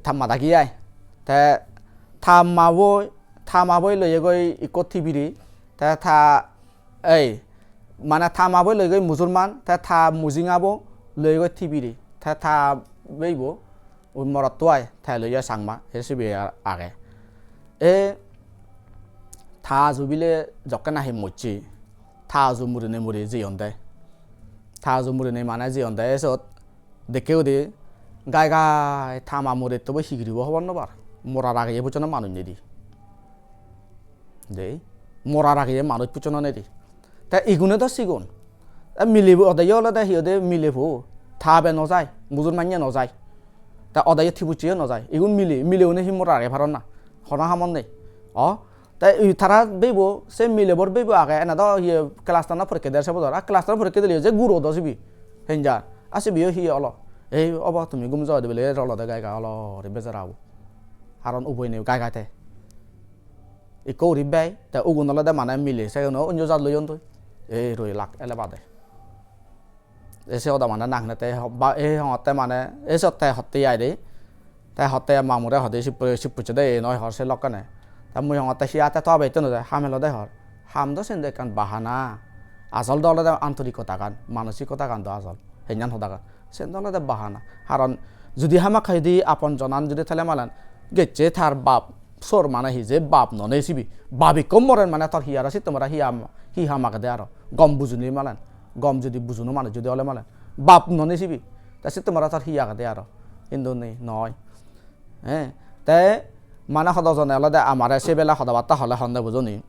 Tamma dagi ai. Te tamma boi, tamma boi loyegoi ikko tibiri. Te ta, ei, mane tamma boi loyegoi Musulman, te ta mujinga bo loyegoi tibiri. Te ta beibo, ui morotto ai, te loye Changma, e sibe a-, age. E ta aju bile jokke nahi mocche, ta aju murine muri jeyon de. Ta aju murine mane jeyon de, e sot dekke gudi gai gai tama muretto bo hi guribo hobor no par. Morar ageye bujono manuj nei di. De, morar ageye manuj bujono nei di. Te igune do sigon. Te milebo odeyo olode hi hoide milebo. Ta babe no jai, Musulmanye no jai. Te odeyo tibuccheyo no jai. Igun mile, mileune hi morar age paron na. Hono hamot nei. O, te i tara beibo, se milebor beibo age, ene do iye class ten-o porikke der se bojor. A class ten-o porikke dile je guro do sibe. Henja. A sibeyo hi olo? Ei obo tumi gum jogoi de bile, olode gai gai olo re bejara obo. Haron uboi nei gai gai te. Ikko guri bek, te ugun olode mane mile, sigun o onyo jat loyon doi. Ei roi lak ele bade. E se hoda mane nang ne te ho-, ba, e hongotte mane, e sotte hotte ai de. Te hotte mamure hode sip-, sip pucche de, e noi hor se lokkene. Te mui hongotte hi ate to abe itte no de, ham elo de hor. Ham do sen do ekkan bahana. Ajol do olode antorikotagan, manosikotagan do ajol. Henyan hodagan. Sen do olode bahana. Haron judi hamakkai judi apon jonan judi tele malen gecche tar bap sor mane hi je bap nonei sibe. Bap ikko moren mane tor hi aro sitte mara hi ham, hi ham agede aro. Gom bujuni malen. Gom judi bujuno manuj judi ole malen. Bap nonei sibe. Te sitte mara tor hi agede aro. Hintu nei, noi. Eh, te mane hodo jone olode amare se bela hoda batta hole honde bujoni.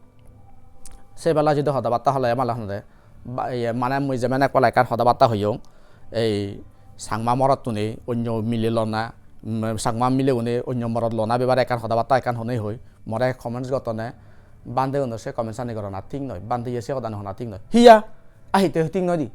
Se bela judi hoda batta hole male honde. Ba, iye, mane mui jemen ek pala ekkan hoda batta hoyong, ei Changma morottune onyo mile lona, mm, Changma milegune onyo morot lona bebare ekkan hoda batta ekkan honei hoi, more comments gottone, bhante gunor se comments ani gorana thik noi, bhante ye se hodani hona thik noi. Hiya? A hitte thik noi di?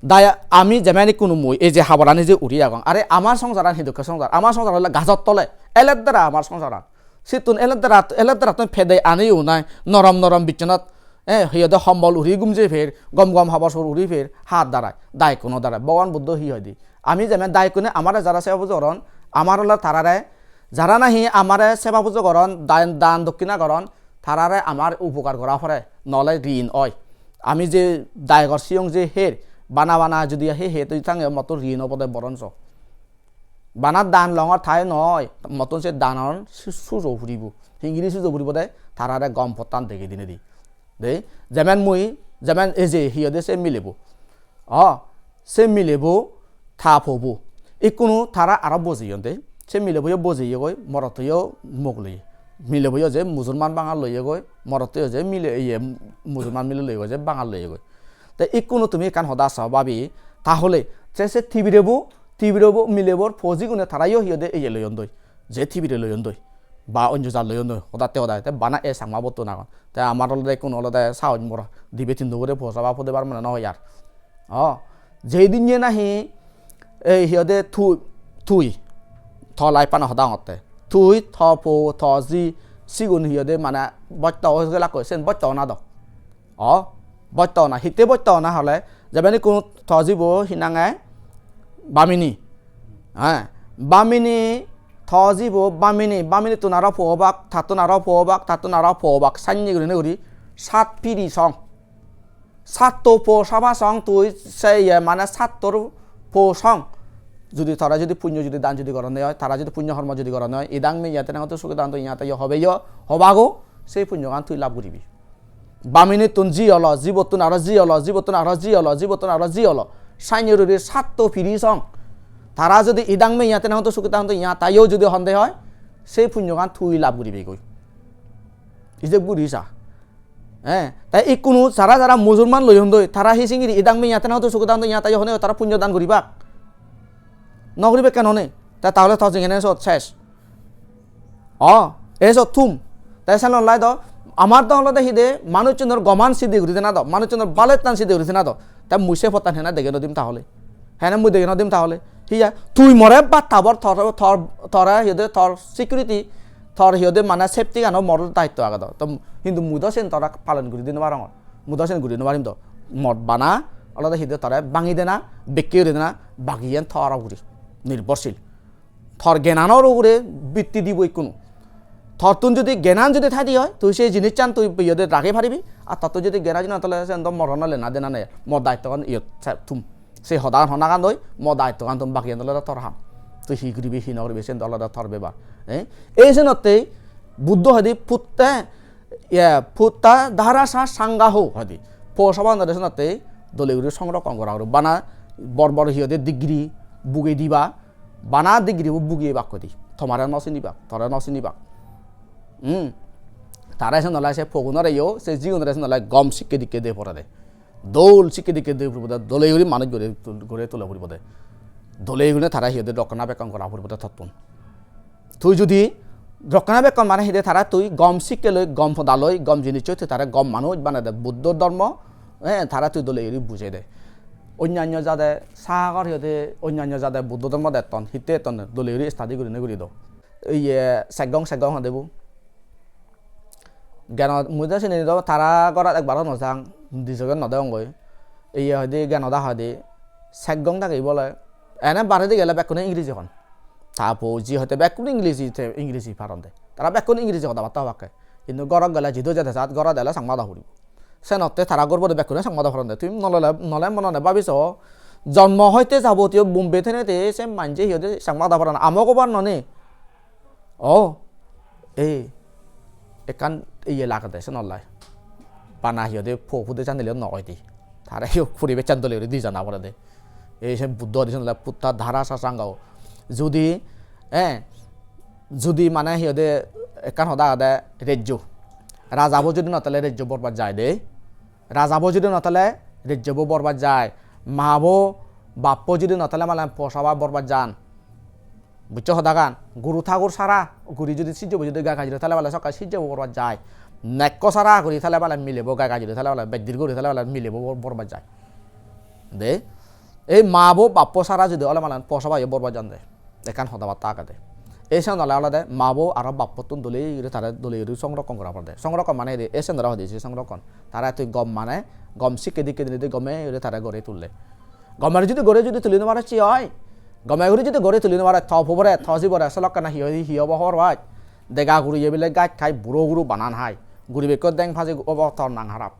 Daya, ami jemen ikkunu mui ei je haborani je uri agong, are amar songsaran hidokke songsar, amar songsar ole gajor tole, eledara amar songsaran. Sittun eledara, eledarattun pede ani unai, norom norom bichonat, eh, hi hoide hombol uri gum jei per, gom gom habor sor uri per, har darai, daikkuno darai. Bhogoban Buddho hi hoide? Ami jemen daikkune amare jara seba pujo goron, amar ole tarare, jara nahi amare seba pujo goron, dan, dan dokkina goron, tarare amar upokar gora pore, nole rin oi. Ami je daigor siyong je her, bana bana judi he he tui tange motto rin obode boronjo. Bana dan longor tai noi, mottun se danor su-, sujo puribo. Hingiri sujo puribo de, tarare gom pottan degei dinedi. De, jemen mui, jemen ei je hi hoide se milebo. O, se milebo ta pobo. Ikkunu tara aro bojeyon de. Se mileboyo bojeyegoi, morottoyo mok loye. Mileboyo je Musulman Bangal loyegoi, morottoyo je mile, iye, Musulman mile loyegoi, je Bangal loyegoi. Te ikkunu tumi ekkan hoda so babi, tahole se, se tibirebo, tibirebo milebor pojigune tarayo hi hoide iye loyondoi, je tibire loyondoi, ba onyo jat loyondoi, hodatte hodai, te bana e Changma bottun agon. Te amar olode ikkunu olode sahoj mora, dibe tinno guri posa ba podebar mane no hoi ar. O, jei dinne nahi ei hi hoide tui, tui, to life-ano hoda hongotte. Tui, to po, to ji, sigun hi hoide mane bosto oi gelakkoi, sen bosto ona do. O, bosto ona, hitte bosto ona hole, jeben ikku to jibo hi nange? Bamini. Eh, Bamini, to jibo Bamini, Baminittun aro po obak, tattun aro po obak, tattun aro po obak, sannye gurinei guri sat piri song. Satto po saba song tui se iye mane sattor po song. Judi tara judi punyo judi dan judi goronde oi, tara judi punyo hormo judi goronde oi, idang me yate nangoto suke danto yate yo hobe yo, hobago, sei punyogan tui lab guribi. Baminittun ji olo, jibottun aro ji olo, jibottun aro ji olo, jibottun aro ji olo. Sannye guri satto piri song. Tara judi idang me yate nangoto suke danto yate yo judi honde oi, sei punyogan tui lab guribi goi. Ijeb guri sa. Eh, te ikkunu jara jara Musulman loyondoi, tara hi singiri idang me yate na hoto suku dando yate yo hone tara punyo dan guribak. No guribak ken hone? Te tahole to jingene sot ses. O, e sot thum. Te sen lon lai do, Amar do olode hi de, manuchunor goman sidi guri dena do, manuchunor balettan sidi guri dena do. Te mui se pottan hene dege no dim tahole? Hene mui dege no dim tahole? Hiya, tui more batta bor, tor, tor, tore hi hoide tor security, tor hi hoide mane safety gano mor daitto age do. To hintu mui do sen tore palon guri di no parongor. Mui do sen guri no parim do. Mod bana olode hi hoide tore bangi dena, bekke guri dena, bagiyen tor ugure nirbhorsil. Tor gyananor ugure bitti dibo ikkunu. Tortun jodi gyanan jodi thai di oi, tui se jinissan tui iyot ragei paribi, ar tortun jodi gyanan jodi no thale sen do mor hono lena dena nei, mor daittogan iyot se thum. Se hodagan honagan doi, mor daittogan thum, bagiyan olode tor ham. Tui hi guribi, hi no guribi, sen do olode tor bebar. Eh? Ei senottei Buddho hoide putte, ye, putta dharasa sanggaho hoide. Posabanore senottei dole guri songrokkon gora guri. Bana bor bor hi hoide degree bugei diba, bana degree bo bugei bak hoide. Tomare no sinibak, tore no sinibak. Hmm. Tara sen olai se pogunore yo, se jigunore sen olai gom sikke dikke de porede. Dol sikke dikke de puribode, dole guri manuj guri tul-, guri tula puribode. Dole guri tara hi hoide rokkona bekkon gora puribode tottun. Tui judi rokkona bekkon mane hi de tara tui gom sikke loi, gom poda loi, gom jinis loi tui tara gom manuj banade Buddho dhormo, eh, tara tui dole guri bujei de. Onnanno jade sagor hi hoide, onnanno jade Buddho dhormo detton, hitte etton dole guri study gurinei guri do. Iye seggong seggong hode bu. Geno mui do sini do tara gorot ekbaro no jang, dijoge no degongoi. Iye hoide geno da hoide seggong dagi bole. Ene baredi gele bekkune Ingreji hon. Ta po ji hoide bekkune Ingreji te Ingreji paronde. Tara bekkune Ingreji hoda batta hobakke. Hintu gorot gele jidu jede jat gorot ele Changma hoda puribo. Senotte tara gorbode bekkune Changma hoda paronde. Tui nolele, nole monone babiso. Jonmo hoite jabotiyo Bombay thenete se manje hi hoide Changma hoda paron. Amok obar noni. O, ei, ekkan iye lagede senollai. Bana hi hoide po pude janile no oide. Tare hi puribessan dole guri di jana porede. Ei se Buddho hoide senollai putta dharasa sanggaho. Judi, eh, judi mane hi hoide ekkan hoda agede rejjo. Rajabo judi no thale rejjo borbat jai de. Rajabo judi no thale rejjobo borbat jai. Mabo, bappo judi no thale mane posaba borbat jan. Buccho hodagan? Guru thagur sara guri judi sijjobo judi gai gajire thale bale sokke sijjobo borbat jai. Nekko sara guri thale bale milebo gai gajire thale bale beddir guri thale bale milebo bor-, borbat jai. De, ei mabo bappo sara judi ole mane posabayo borbat jande. Ekkan hoda batta agede. Ei sen ole olode mabo aro bappottun dole guri tare dole guri songrokkon gora porede. Songrokkon mane ede, ei sen ole hoide se songrokkon. Tare tui gom mane, gom sikke dikke dinei gome guri tare gori tulle. Gome judi gori judi tuli no pare chi oi? Gome guri judi gori tuli no pare, to pubore, to jibore, solokkene hi oi, hi obo hobor pai? Dega guri ebile gaj khai buro guru banan hai. Guribekko deng phaji obo tor nang harap.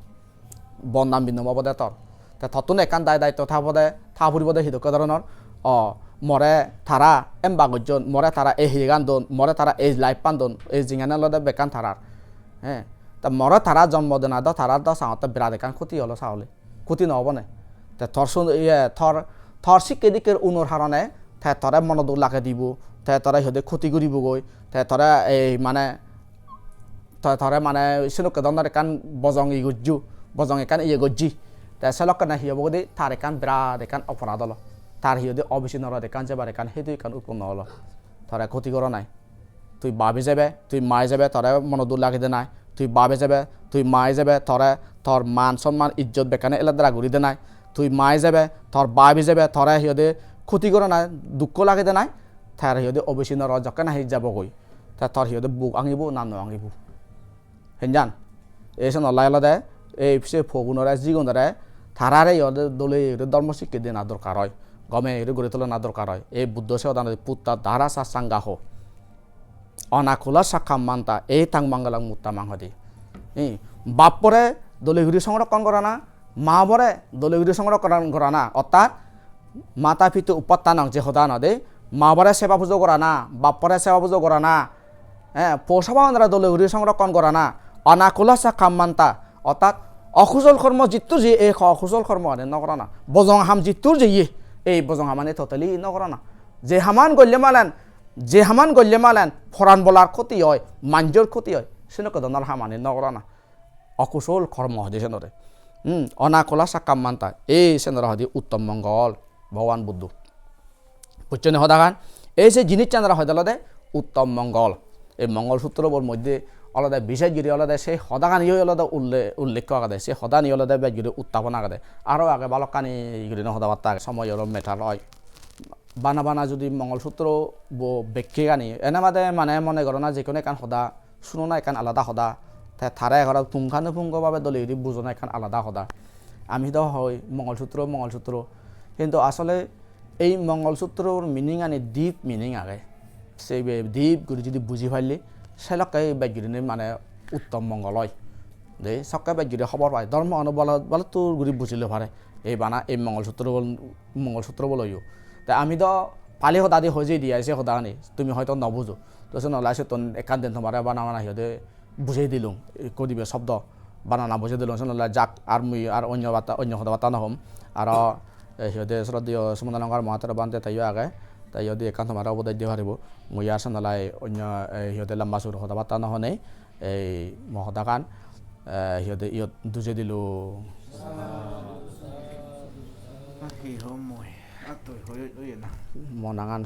Bondam bindom obode tor. Te tottun ekkan dai daitto tha pode, tha puribode hi dokke doronor? O, more tara emba gojjon, more tara ei hiyegan don, more tara ei life-an don, ei jinghani olode bekkan tarar. He, te more tara jonmo dena do, tarar do sangotte birat ekkan khoti olo sahole. Khoti no obo ne? Te tor sun-, iye, tor, tor sikke dikker unor harone te tore mono duk lage dibo, te tore hi hoide khoti guribogoi, te tore ei mane, te tore mane senokke dhoronor ekkan bojong iye gojjo, bojong ekkan iye gojji. Te selokkene hi obo godi tar ekkan birat ekkan oporad olo. Tar hi hoide obisi norot ekkan jebar ekkan hetu ekkan utponno olo. Tore khoti goronai. Tui bab ijebe, tui ma ijebe, tore mono duk lage denai. Tui bab ijebe, tui ma ijebe, tore tor man somman ijjot bekkani eladara guri denai. Tui ma ijebe, tor bab ijebe, tore hi hoide khoti goronai, dukko lage denai. Tar hi hoide obisi norot jokke nahi jebogoi. Te tor hi hoide buk angibo na no angibo? Henjan? Ei sen olai olode ei se pogunore, jigunore, tarare yo dole guri dhormo sikke dena dorkar oi, gome guri guri tulona dorkar oi. Ei Buddho se hodani putta dharasa sanggaho. Anakula sakkammanta etang mangalang muttamang hodi. Hi, bappore dole guri songrokkon gorana, mabore dole guri songrokkon gorana, ortat mata pitu uppattanang je hoda nade, mabore seba pujo gorana, bappore seba pujo gorana, eh, posabanore dole guri songrokkon gorana, anakula sakkammanta, ortat okusol kormo jittur je, ei okusol kormo ani no gorana, bojong ham jittur je ye, ei bojong hamani totally no gorana. Je haman golle malen, je haman golle malen, poran bolar khoti oi, manjor khoti oi, senokke dhoronor hamani no gorana. Okusol kormo hoide senore. Hmm, anakula sakkammanta. Ei senore hoide uttom mongol, Bhogoban Buddho. Bucchoni hodagan? Ei se jinissanore hoide olode uttom mongol. Ei Mongol Sutrobor moddhe Olode bishes guri olode se hodagani oi olode ulle-, ullekho agede, se hodani olode bej guri uttapon agede. Aro age balokkani gurine hoda batta age, somoyoro matter oi. Bana bana judi Mongol Sutro bo bekkegani, ene bade mane mone gorona je hono ekkan hoda sunona ekkan alada hoda, te tare egorot punkanupungko bhabe dole guri bujona ekkan alada hoda. Ami do hoi Mongol Sutro, Mongol Sutro, hintu asole ei Mongol Sutror meaning ani deep meaning age. Se be-, deep guri judi buji palle, se lokke bej gurinei mane uttom mongol oi. De sokke bej guri hobor pai. Dhormo ano bala-, balattur guri bujile pare. Ei bana ei Mongol Sutro bol-, Mongol Sutro boloyo. Te ami do Pali hoda di hoi jei di ai se hodani. Tumi hoito no bujo. To se nolai settun ekkan den tomare bana bana hi hoide bujei dilung, ikko dibe sobdo banana bujei dilung, sen ole jak, ar mui ar onyo batta, onyo hoda batta no hom. Aro, eh, hi hoide sroddheyo Sumanananda Mahathero Bhante teyo age, te hi hoide ekkan tomare upodesh di paribo. Mui ar sen ole onyo, eh, hi hoide lamba sur hoda batta no honei, ei mo hodagan, eh, hi hoide iyot dujei dilung. Ar hi hom mui? Ar tui hoi, hoi na. Mo nangan